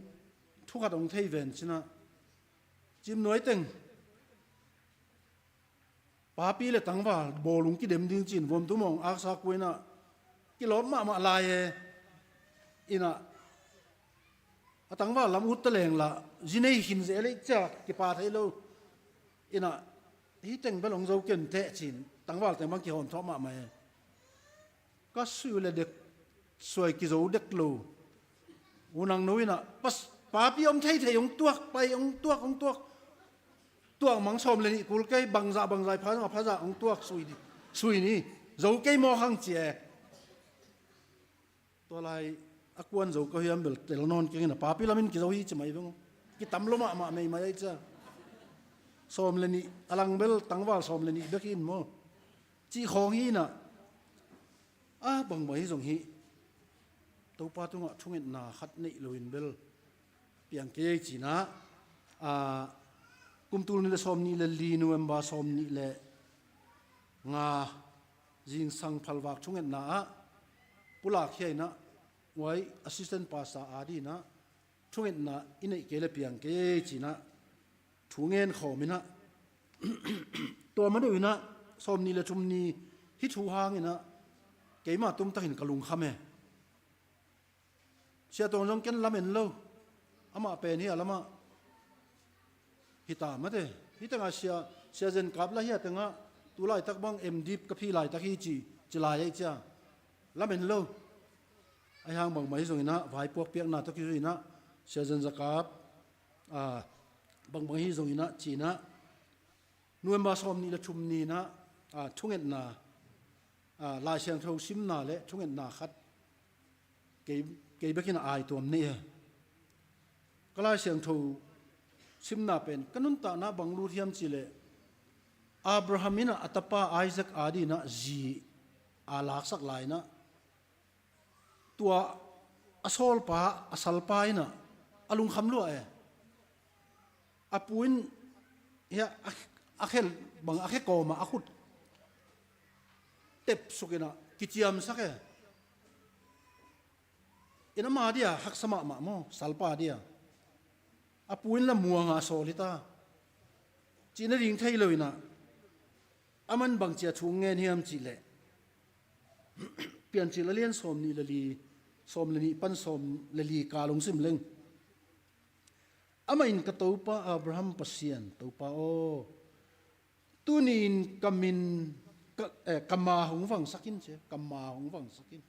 thu khat hong thei ven cinah, Cim Nuai teng papi le tangval bawlung kidem ding ci-in vuamtum hong aksa kua inah, kilawp mahmah lai e. Inah, a tangval lam ut ta leng lah, zi nei khin zeh leh cia kipa thei lo. Inah, hih teng bel hong zo ken teh ci-in tangval teng bang kihawm thawh mahmah e. Ka suih uh le dek, suai kizo dek lo. U Nang No inah, pas, papi om theithei hong tuak, pai hong tuak, hong tuak. Tuak mang sawm le nih kul kei, bangzah bangzah i pha zong a phazah hong tuak, sui ni, sui ni. Zo kei maw khang ci e. Tua lai a kuan zo ko hiam bel tel nawn keng inah, papi lamin kizo hi ci mai veng. Kitam lo mahmah meimai ahi cia. Sawm le nih, a lang bel tangval sawm le nih bek hi in maw. Cih khawng hi inah, a, bangmah hi zong hi, Topa tungah thungetna khat neih loin bel piang kei ei cinah, a, kum tul nih le sawm nih le li, November sawm nih le nga, zingsang phalvak thungetna ah pulak khia inah, uai assistant pastor a dinah, thungetna i neih kei le piang kei ei cinah thu ngen khawm inah, tua ma deuh inah sawm nih le thum ni hih thu hang inah keima tumtakin ka lungkham e. Sia Tuang zong ken lamen lo, amah pen hih a lamah hi ta mate. Hih tengah Sia, Sia Zen Kap la hih a tengah tu laitak bang M Div ka phi laitak hi ci, ci lai ahi cia. Lamen lo. Ahi hang bangmah hi zong inah, vaipuak piakna tawh kizui inah, Sia Zen Zakap, a, bangbang hi zong inah, ci inah, November sawm nih le thum ni inah, a, thungetna, a, Lai Siangtho simna le thungetna khat kei, kei bek inah ai tuam nei e. Ka Lai Siangtho simna pen ka nuntakna bang lut hiam cih leh, Abraham inah a tapa Isaac a dinah zi a laksak lai inah, tua a sawlpa, a salpa inah a lungkham lua e. A pu in, hia, a, a khe bang, a khe kawmah a khut tepsuk inah kiciamsak e. Inah ama dia haksa mahmah maw, salpa dia. A pu in la muanga sawl hi ta. Cih nading thei lo inah, a man bangci a thu ngen hiam cih leh, Piancil a lian sawm nih le li, sawm le nih pan sawm le li kal hong sim leng. Amah in, ka topa Abraham Pasian, Topa aw, tuni-in ka min, ka, eh, ka ma hong vangsak in ci, ka ma hong vangsak in.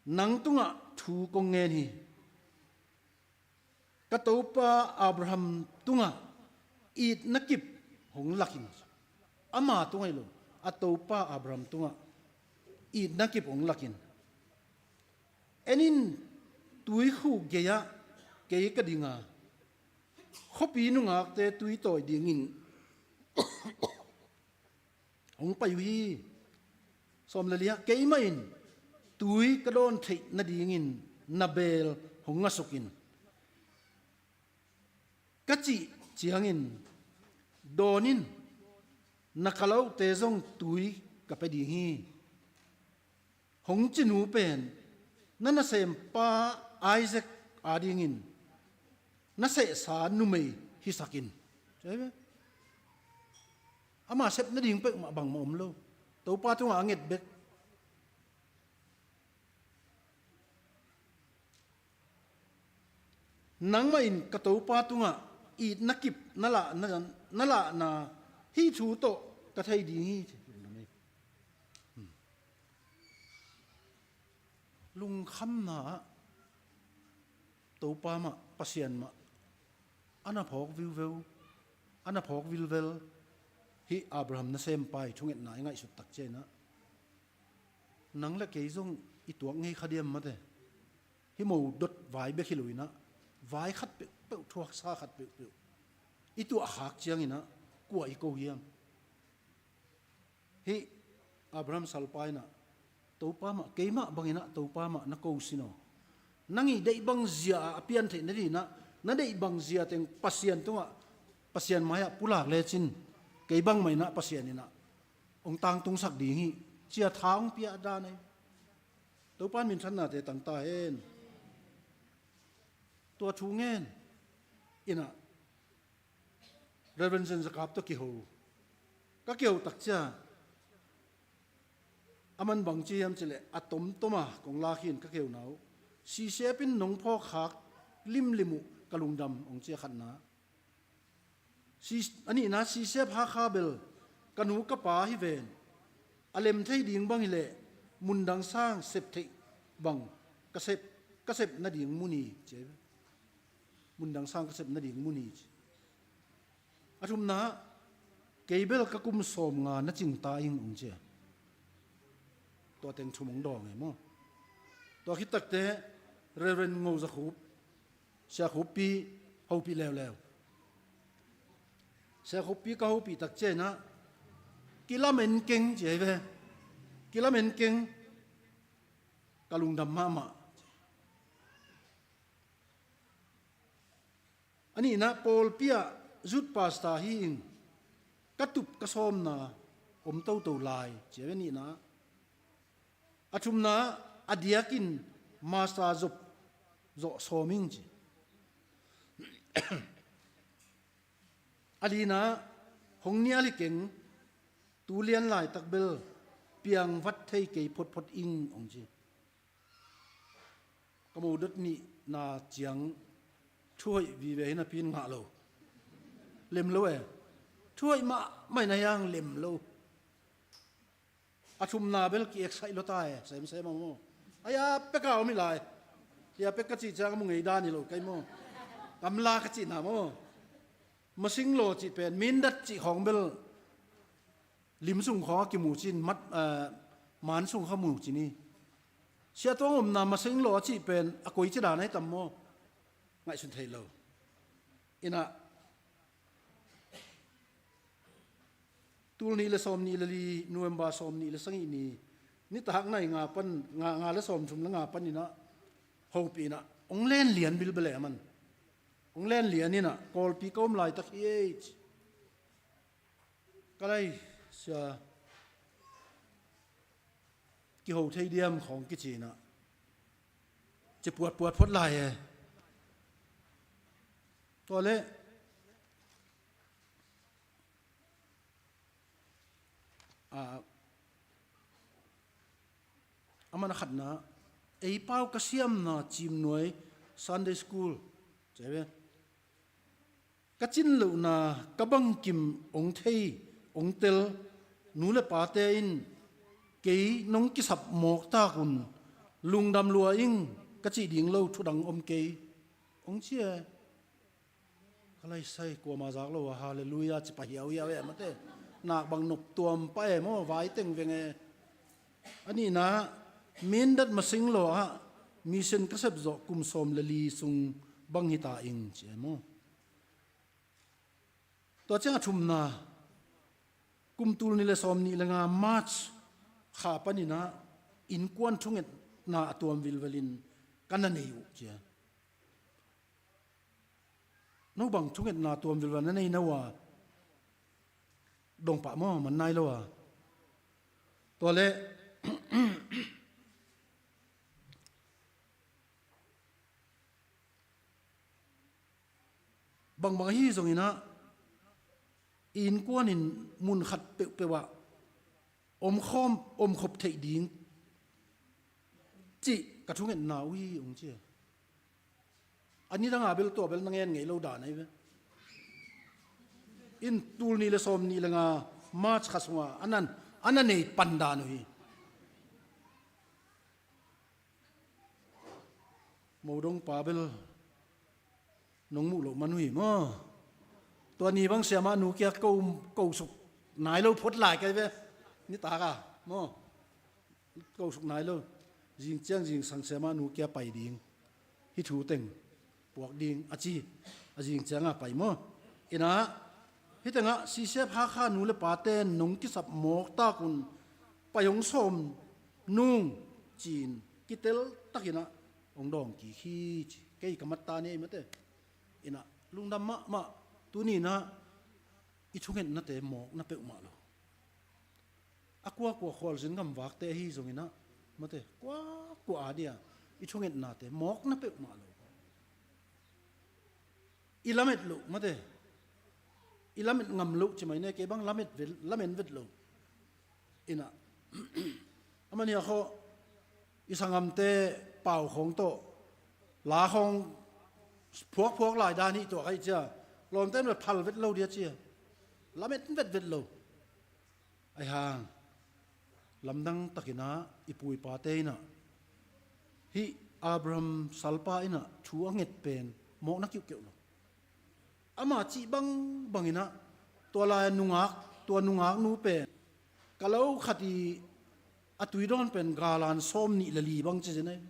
Nang tungah thu kong ngen hi. Ka topa Abraham tungah itna kip hong lak in. Ama tungah hi lo, a topa Abraham tungah itna kip hong lak in. En in, tuikhuk gei-ah kei ka ding a, khuapi nungakte tui tawi dingin hong pai uh hi. Sawm le li-ah, keimah in tui ka dawn theih nadingin na beel hong ngasuk in, ka cih ciangin, dawn in, na kalaute zong tui ka pia ding hi. Hong ci nu pen na nasempa Isaac adingin na sehsa numei hisak in. Ama sep nading peuhmah bangmah om lo. Topa tungah a nget bek. Nangmah in ka Topa tungah itna kip na lahna, na lahna hih thu tawh ka thei ding hi. Lungkhamna ah Topa mah, Pasian mah a na phawk viuveu, a na phawk vilvel. Hih Abraham nasempa i thungetna i ngaihsut tak ciangin ah, nang le kei zong i tuak ngei kha diam mate. Hih mo dot vai bek hi lo in ah, vai khat peuhpeuh, thuaksa khat peuhpeuh i tuahkhak ciangin ah, kua i ko hiam? Hih Abraham salpa in ah, Topa mah, keimah bangin ah Topa mah na ko sin aw. Nang i deih bang zia a pian theih nadingin ah, na deih bang zia teng Pasian tungah, Pasian mai-ah pulak lecin, kei bangmah in ah Pasian in ah hong tangtungsak ding hi, ci-a tha hong pia dan ahi. Topa in minthannate tang ta hen. Tua thu ngen in ah, Reverend Zen Zakap tawh kiho. Ka kiho tak ciang, aman bang ci hiam cih leh, a tomtom a kong lak hi in ka kihona uh, C C F in nong phawkkhak limlim uh, ka lungdam, hong ci a khatna. Si-, a nihna, C C F Hakha bel ka nu ka pa hi ven, a lem thei ding bang hi leh, mundang sang sep theih bang ka sep, ka sep nading mun hi, ci hi ve. Mundang sang ka sep nading mun hi, ci. A thumna, kei bel ka kum sawmnga na cing ta ing, hong ci a. Tua teng thum hong dawng e maw. Tua khit takteh Reverend Ngo Za Khup, Sia Khuppi hopih leuleu. Sia Khuppi ka hopih tak ciang ah, kilamen keng, ci hi ve. Kilamen keng, ka lungdam mahmah. A nihna, pawlpi ah youth pastor hi ing, ka tup ka sawmna om toto lai, ci hi ve, a nihna. A thumna, a diakin master zop zawh sawm ing, ci. A lina, hong nial hi keng, tu lian laitak bel piangvat thei kei photphot ing, hong ci. Ka mo dot nihna ciang thuhoih vive hi napi in ngah lo. Lem lo e. Thuhoih mahmah in a hiang lem lo. A thumna bel ki-excite lua ta e, semsem a maw. A hia pek a om hi lai. Hia pek ka cih ciang a mu ngei dan hi lo kei maw. Gamla ka cihna maw. Masing law cih pen, Mindat cih khawng bel lim sung khawng a kimu cin, mat, eh, man sung kha mu cin hi. Siatuang omna Masing law a cih pen a koici dan ahi tam maw. Ngaihsun thei lo. Inah, tul nih le sawm nih le li, November sawm nih le sagih ni, nitak nai nga pan, nga, nga le sawm thum le nga pan inah, hopih inah, hong len lian bilbel e aman. Hong len lian inah, Kawlpi ka om laitak hi ei. Ka lai, sia, kiho thei diam khawng kici inah, ci puatpuat phot lai e. Tua leh, a, aman a khatna, ei pau ka siamna Cimnuai Sunday School, ci hi ve. Ka cin lohna ka bangkim hong thei, hong tel nu le pate in kei nong kisap mawk tak un, lungdam lua ing, ka cih ding lo thu dang om kei, hong ci e. Ka lai sai, kuamah zak lo a, Halleluiah ci pah hiauhiau e mate. Nak bang nop tuam pah e maw, vai teng veng e. A nihna, Mindat Masing law ah Mission ka sep zawh kum sawm le li sung bang hi ta ing ci e maw? Tua ciang a thumna, kum tul nih le sawm nih le nga March kha panin ah innkuan thungetna a tuam vilvelin ka na nei uh ci e. No bang thungetna tuam vilvel na nei na uh a, dong pah maw, man nai lo a. Tua leh bangbang ahi zongin ah, i innkuan in mun khat peuhpeuh ah omkhawm, omkhop theih ding cih ka thungetna uh hi, hong ci a. A nidang a bel tua bel na ngen ngei lo dan ahi ve. In tul nih le sawm nih le nga March kha sungah a nan, a na nei pan dan uh hi. Modong pa bel nong muh loh man uh hi maw? Tua ni bang siamah nu kia ko, ko suk nai lo phot lai kai ve. Nitak a maw? Ko suk nai lo. Zing ciang zingsang siamah nu kia pai ding. Hih thu teng puak ding a ci. A zing ciang a pai maw? Inah, hih tengah C C F Hakha nu le pate nong kisap mawk takun pai hong sawm nung ci-in kitel takinah hong dawng kik hi ci. Kei ka mat ta ni ei mate. Inah lungdam mahmah. Tuni inah i thungetnate mawkna peuhmah lo. A kuakua khualzin gamvakte ahi zonginah mate, kuakua a dia i thungetnate mawkna peuhmah lo. I lamet loh mate, i lamet ngam loh ci mai ne, kei bang lamet vet, lamen vet lo. Inah, a man hia khawh, i sanggamte pau khawng tawh la khawng phuakphuak lai dan hi tuak ahi cia. Lawmte in vet phal vet lo dia cia. Lamet vet vet lo. Ahi hang, lamdang takinah i pu i pate inah hih Abraham salpa inah thu a nget pen mawkna kiuhkeuh lo. Ama cih bangbang inah tua lai a nungak, tua nungak nu pen ka lo khat i a tuidawn pen galan sawm nih le li bang ci zen ahi.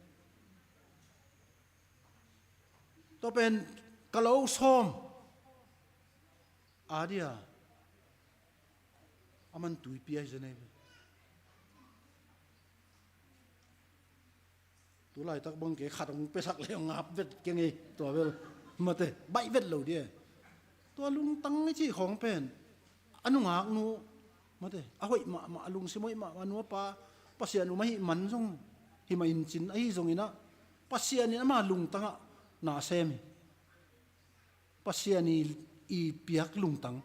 Tua pen ka lo sawm a dia a man tuipi ahi zen ahi. Tu laitak bang kei khat hong piasak le hong ngap vet kei ngei tua bel mate, baih vet lo dia. Tua lungtang i cih khawng pen a nungak nu mate, a hoih mahmah, a lungsim hoih mahmah nu a pa Pasian um ahih man zong hi mah in cin ahi zonginah Pasian in ama lungtangah na sem hi. Pasian i, i piak lungtang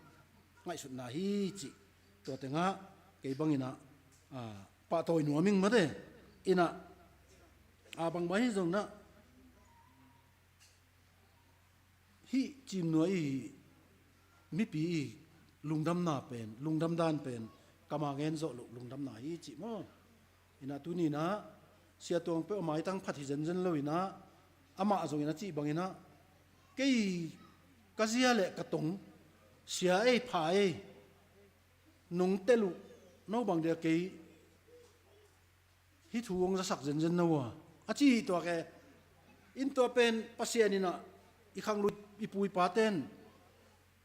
ngaihsutna hi cih tua tengah kei banginah, a, pahtawi nuam ing mate. Inah, a, bangbang hi zonginah hih cimnuai i mipi i lungdamna pen, lungdam dan pen kama ngen zawh loh lungdamna hi cih maw? Inah tuni inah Sia Tuang peuh a maitang phat hi zenzen lo inah amah zong inah cih banginah kei ka zia le ka tong sia ei pha ei nong tel uh no bang dia kei hih thu hong zasak zenzen no a, a ci hi tuak e. In tua pen Pasian inah i khangluh i pu i paten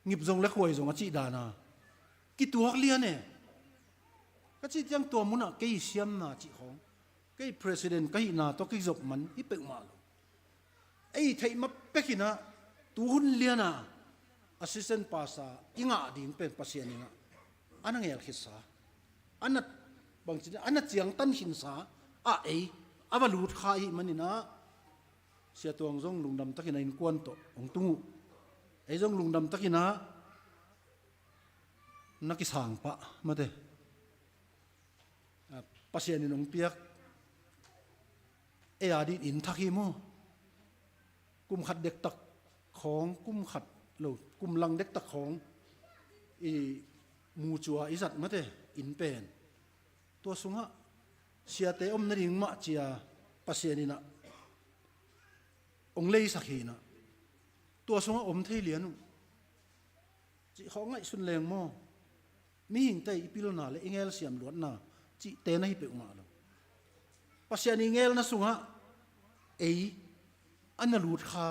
ngip zong le khuai zong a cih dana kituak lian e. Ka cih tiang tua munah kei siamna cih khawng, kei president ka hihna tawh kei zop man hi peuhmah lo. Ei theih ma pekinah tuhun liana assistant pastor i ngah ding pen Pasian inah a na ngel khitsa, a na bangci a na ciangtan khinsa a ei a va lut kha i hih maninah Sia Tuang zong lungdam takinah innkuan tawh hong tung uh. Ei zong lungdam takinah na kisang pah mate. A, Pasian in hong piak ei a dih in thak hi maw? Kum khat dektak khawng, kum khat lo, kum lang dektak khawng i mucua i zat mate in pen tua sungah siate om nading mah cia Pasian inah hong leisak hi inah tua sungah om thei lian uh. Cih khawng ngaihsun leng maw? Mihingte i pilna le i ngelsiam luatna cihte na hi peuhmah lo. Pasian i ngelna sungah Ei a na lut kha,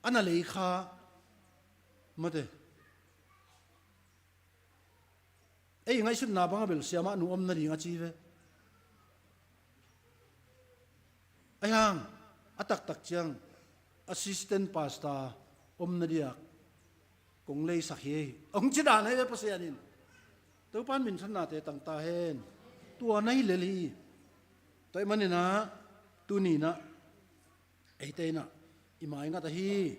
a na lei kha, mate. Ei ngaihsutna bang a bel siamah nu om nading a ci ve. Ahi hang a taktak ciang assistant pastor om nadiak kong leisak hi, hong ci dan ahi ve Pasian in. Topa'n minthannate tang ta hen. Tua na hi lel hi. Tua ahih manin ah tuni-in ah eite in ah i maingat ahi,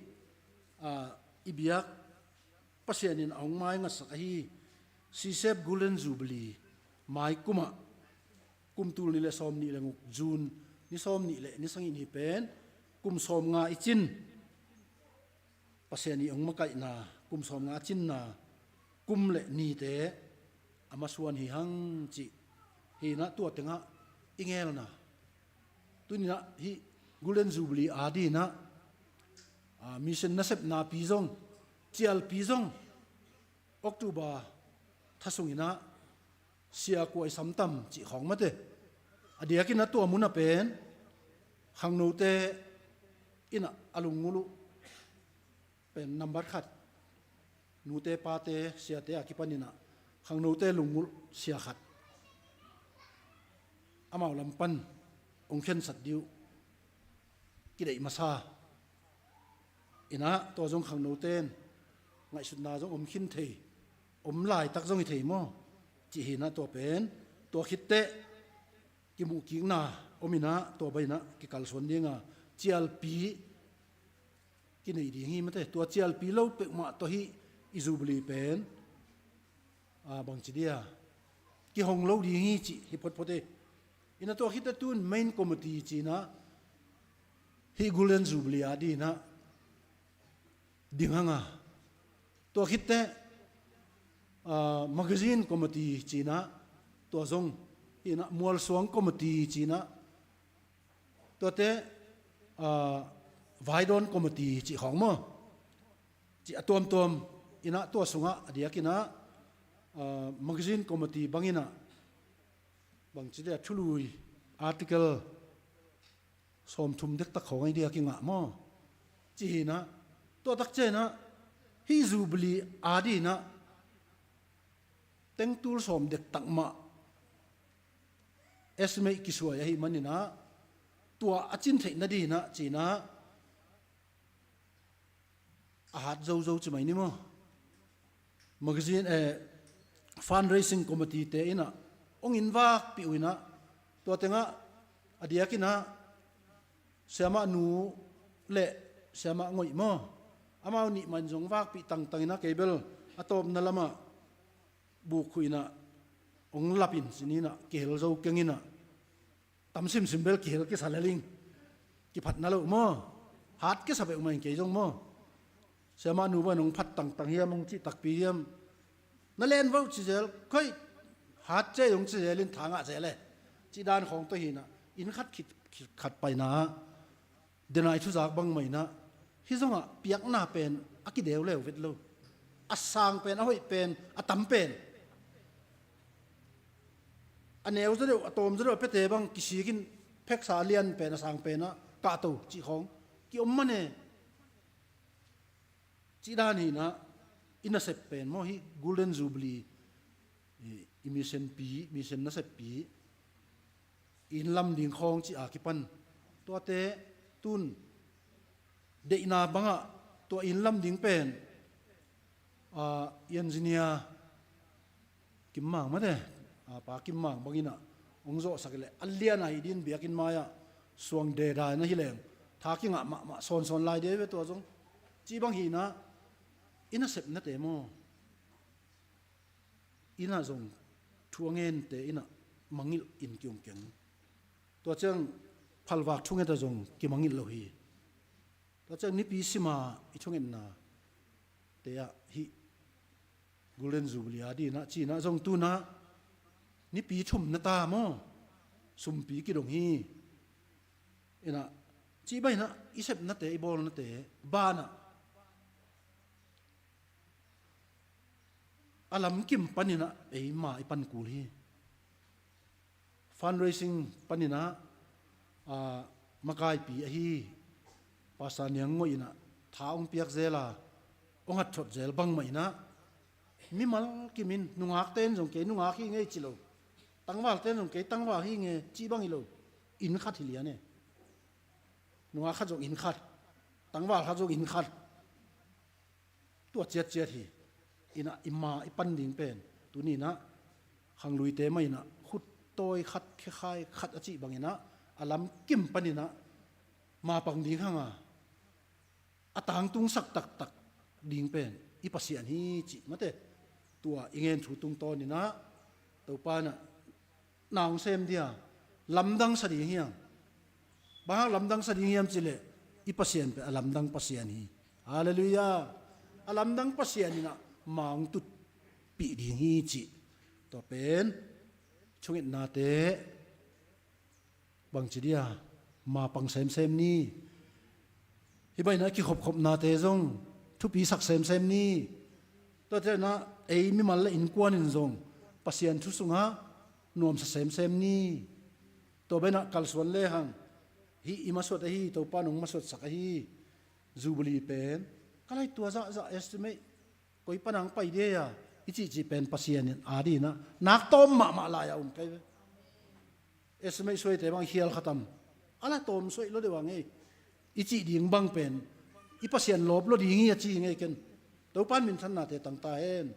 a, i biak Pasian in a hong maingatsak ahi Sisep Golden Jubilee mai kum ah, kum tul nih le sawm nih le guk, June ni sawm nih le ni sagih ni pen kum sawm nga i cin, Pasian i hong makaihna kum sawm nga a cinna kum le nite a masuan hi hang cih hi-in ah tua tengah i ngelna. Tuni-in ah hih Golden Jubilee a dingin ah, a, mission nasepna pi zong, cialpi zong October tha sungin ah sia kua i sam tam cih khawng mate. A diakin ah tua mun ah pen khangnote in ah a lunggulh uh pen nambat khat, nute pate siate a kipanin ah khangnote lunggulh sia khat amau lam pan hong khensat ding uh kideih masa. In ah tua zong khangnote in ngaihsutna zong om khin thei, om laitak zong hi thei maw? Cih hi-in ah tua pen, tua khit teh kimuhkikna om in ah tua bangin ah kikalsuan ding a, cialpi kinei ding hi mate. Tua cialpi lo peuhmah tawh hih i Jubilee pen, a, bangci dia, kihong lo ding hi cih hi photphot hi. In ah tua khit teh tun main committee ci-in ah hih Golden Jubilee a dingin ah ding hang a, tua khit teh, a, magazine committee ci-in ah, tua zong hi-in ah mualsuang committee ci-in ah, tuate, a, vaidawn committee cih khawng maw? Cih a tuamtuam in ah tua sungah a diakin ah, a, magazine committee bangin ah bangci dia, thului, article sawmthum dektak khawng a diakin ngah maw? Cih hi-in ah, tua tak ciangin ah hih Jubilee a dingin ah tengtul sawm dektak mah estimate kisuai ahih manin ah, tua a cin theih nadingin ah ci-in ah a hat zozo ci mai ni maw? Magazine, eh, fundraising committee te in ah hong invakpih uh in ah, tua tengah a diakin ah siamah nu le siamah ngoih maw, amau nih mah in zong vakpih tangtang in ah, kei bel a tawpna lamah buk khuh in ah hong lap in, ci-in ah kihel zo keng in ah, tam simsim bel kihel kisa lel ing. Kiphatna lo maw? Hat kisa peuhmah ing kei zong maw? Siamah nu bang in hong phat tangtang hiam, hong cih takpi hiam? Na len vo ci zel, khoi, hat cia hong ci zel in, tha ngah zel e, cih dan khawng tawh hi-in ah, inn khat khit, khit khat paina ah, denai thuzak bang mah in ah, hih zongah piakna pen a kideuleu vet lo. A sang pen, a hoih pen, a tam pen, a neu zaw deuh, a tawm zaw deuh a piate bang kisik in, pheksa a lian pen, a sang pen ah kahto cih khawng kiom mah ne. Cih dan hi-in ah, i nasep pen maw, hih Golden Jubilee, i, i mission pi, mission nasep pi, i inn lam ding khawng cih a kipan, tuate tun deihna bangah tua inn lam ding pen, a, i engineer Kim Mang mate, a, Pa Kim Mang bang in ah hong zawhsak leh a lian a hi ding, biakinn mai-ah suang deda in ah hi leng, tha kingah mahmah sawnsawn lai ding ve tua zong. Cih bang hi-in ah, i nasepnate maw, inn ah zong thu a ngente in ah mangngilh in ki-om keng. Tua ciang phalvak thungetah zong kimangngilh lo hi. Tua ciang nipi sima i thungetnate ah hih Golden Jubilee a dingin ah, ci-in ah zong tu-in ah nipi thum na ta maw, sumpi kidong hi. In ah, cih bang in ah, i sepnate, i bawlnate banah a lamkim panin ah eima i pan kul hi. Fundraising panin ah, a, makaipi ahi Pastor Niang Ngoih in ah tha hong piak zel a, hong hatthot zel bangmah in ah, mimal kim in nungakte in zong kei nungak hi ing ei ci lo, tangvalte in zong kei tangval hi ing ei cih bang hi lo, inn khat hi lian e. Nungak khat zong inn khat, tangval khat zong inn khat, tua ciatciat hi. In ah i ma i pan ding pen tuni in ah khangluite mah in ah khuttawi khat, khekhai khat a cih bang in ah a lamkim pan in ah mapang ding hang a, a tangtungsak taktak ding pen i Pasian hi cih mate. Tua i ngen thu tungtawn in ah Topa in ah na hong sem dia, lamdang sa ding hiam? Bang hang lamdang sa ding hiam cih leh i Pasian pen a lamdang Pasian hi. Halleluiah. A lamdang Pasian in ah ma hong tutpih ding hi cih. Tua pen thungetnate bangci dia mapang semsem ni. Hih bang in ah kikhopkhopnate zong thupisak semsem ni. Tua ciangin ah ei mimal le innkuan in zong Pasian thu sungah nuamsa semsem ni. Tua bang in ah kalsuan lehang hih i masuat ahi, Topa in hong masuatsak ahi Jubilee pen ka lai tua zahzah estimate, koi pan hong pai dia i cihcih pen Pasian in a dingin ah nak tawm mahmah lai-a om kei ve. Estimate suaite bang khial khatam, a la tawm suai lo deuh a ngei i cih ding bang pen i Pasian lawp lo ding hi a ci hi ngei ken. Topa in minthannate tang ta hen.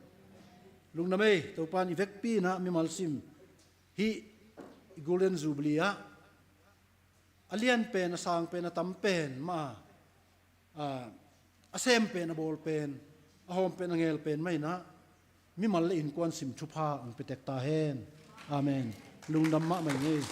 Lungdam ei, Topa in i vekpi in ah mimal sim hih i Golden Jubilee ah a lian pen, a sang pen, a tam pen mah a, a sem pen, a bawl pen, a hawm pen, a ngel pen mah in ah mimal le innkuan sim thupha hong pia tek ta hen. Amen. Lungdam mahmah ing ei.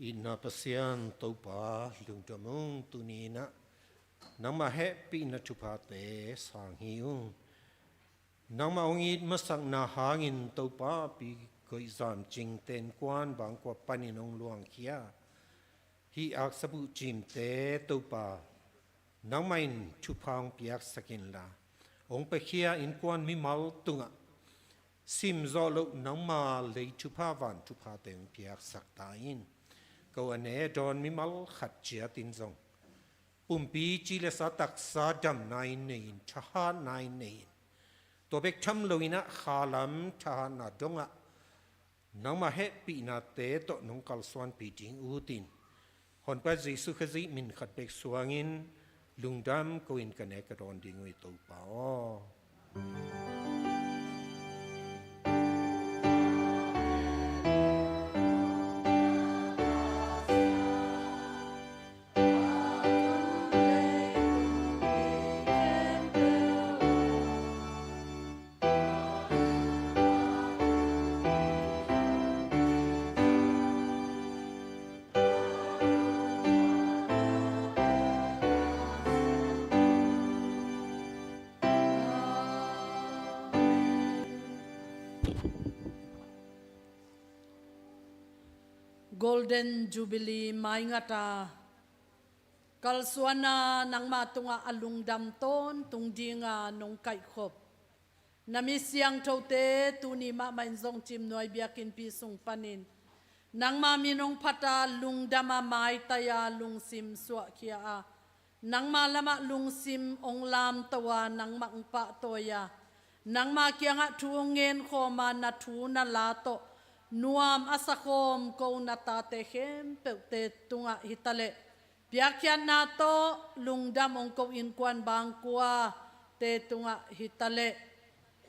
Itna Pasian Topa lungdam ung. Tuni in ah nangmah hehpihna thuphate sang hi ung. Nangmah hong it masakna hangin Topa, pi koih zam cingte innkuan bangkua panin hong luangkhia hih aksa buhcimte Topa, nangmah in thupha hong piaksak inla, hong piakhia innkuan mimal tungah simzawh loh nangma lei thupha van thuphate hong piaksak ta in. Ko a ne dawn mimal khat ciat in zong pumpi ci le sa taksa damna in nei in, thahatna in nei in, tua bek tham loin ah khalam thahatna dongah nangmah hehpihnate tawh nong kalsuanpih ding utin, Honpa Jesu Khazih min khat bek suangin lungdam ko-in ka ne ka dawn ding uh hi, Topa aw. Golden Jubilee maingata kalsuana nangma tungah a lungdam tawntung dinga nong kaihkhop na mi siangthote tuni mahmah in zong Cimnuai biakinnpi sung panin nangma min hong phata, lungdama maitaia lungsim suahkhia a, nangma lamah lungsim hong lamtoa, nangmah hong pahtawi a, nangma kiangah thu hong ngenkhawma, na thu na la tawh nuam a sakhawm ko na tate khempeuhte tungah hitaleh, piakkhiatna tawh lungdam hong ko innkuan bangkuate tungah hitaleh,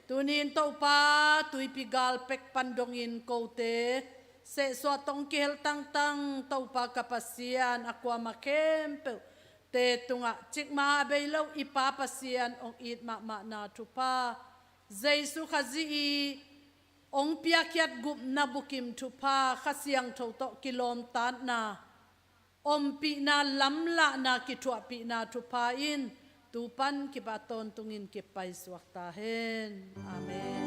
tuni in Topa, tuipi gal pek pan dongin kote sehsuah tawh hong kihel tangtang Topa ka Pasian, a kuama khempeuhte tungah cikmah a bei lo i Pa Pasian hong it mahmahna thupha, Jesu Khazih i hong piakkhiat gupna bukim thupha, Kha Siangtho tawh kilawmtatna, ompihna, lamlahna, kithuahpihna thupha in tu pan kipat tawntungin kipaisuak ta hen. Amen.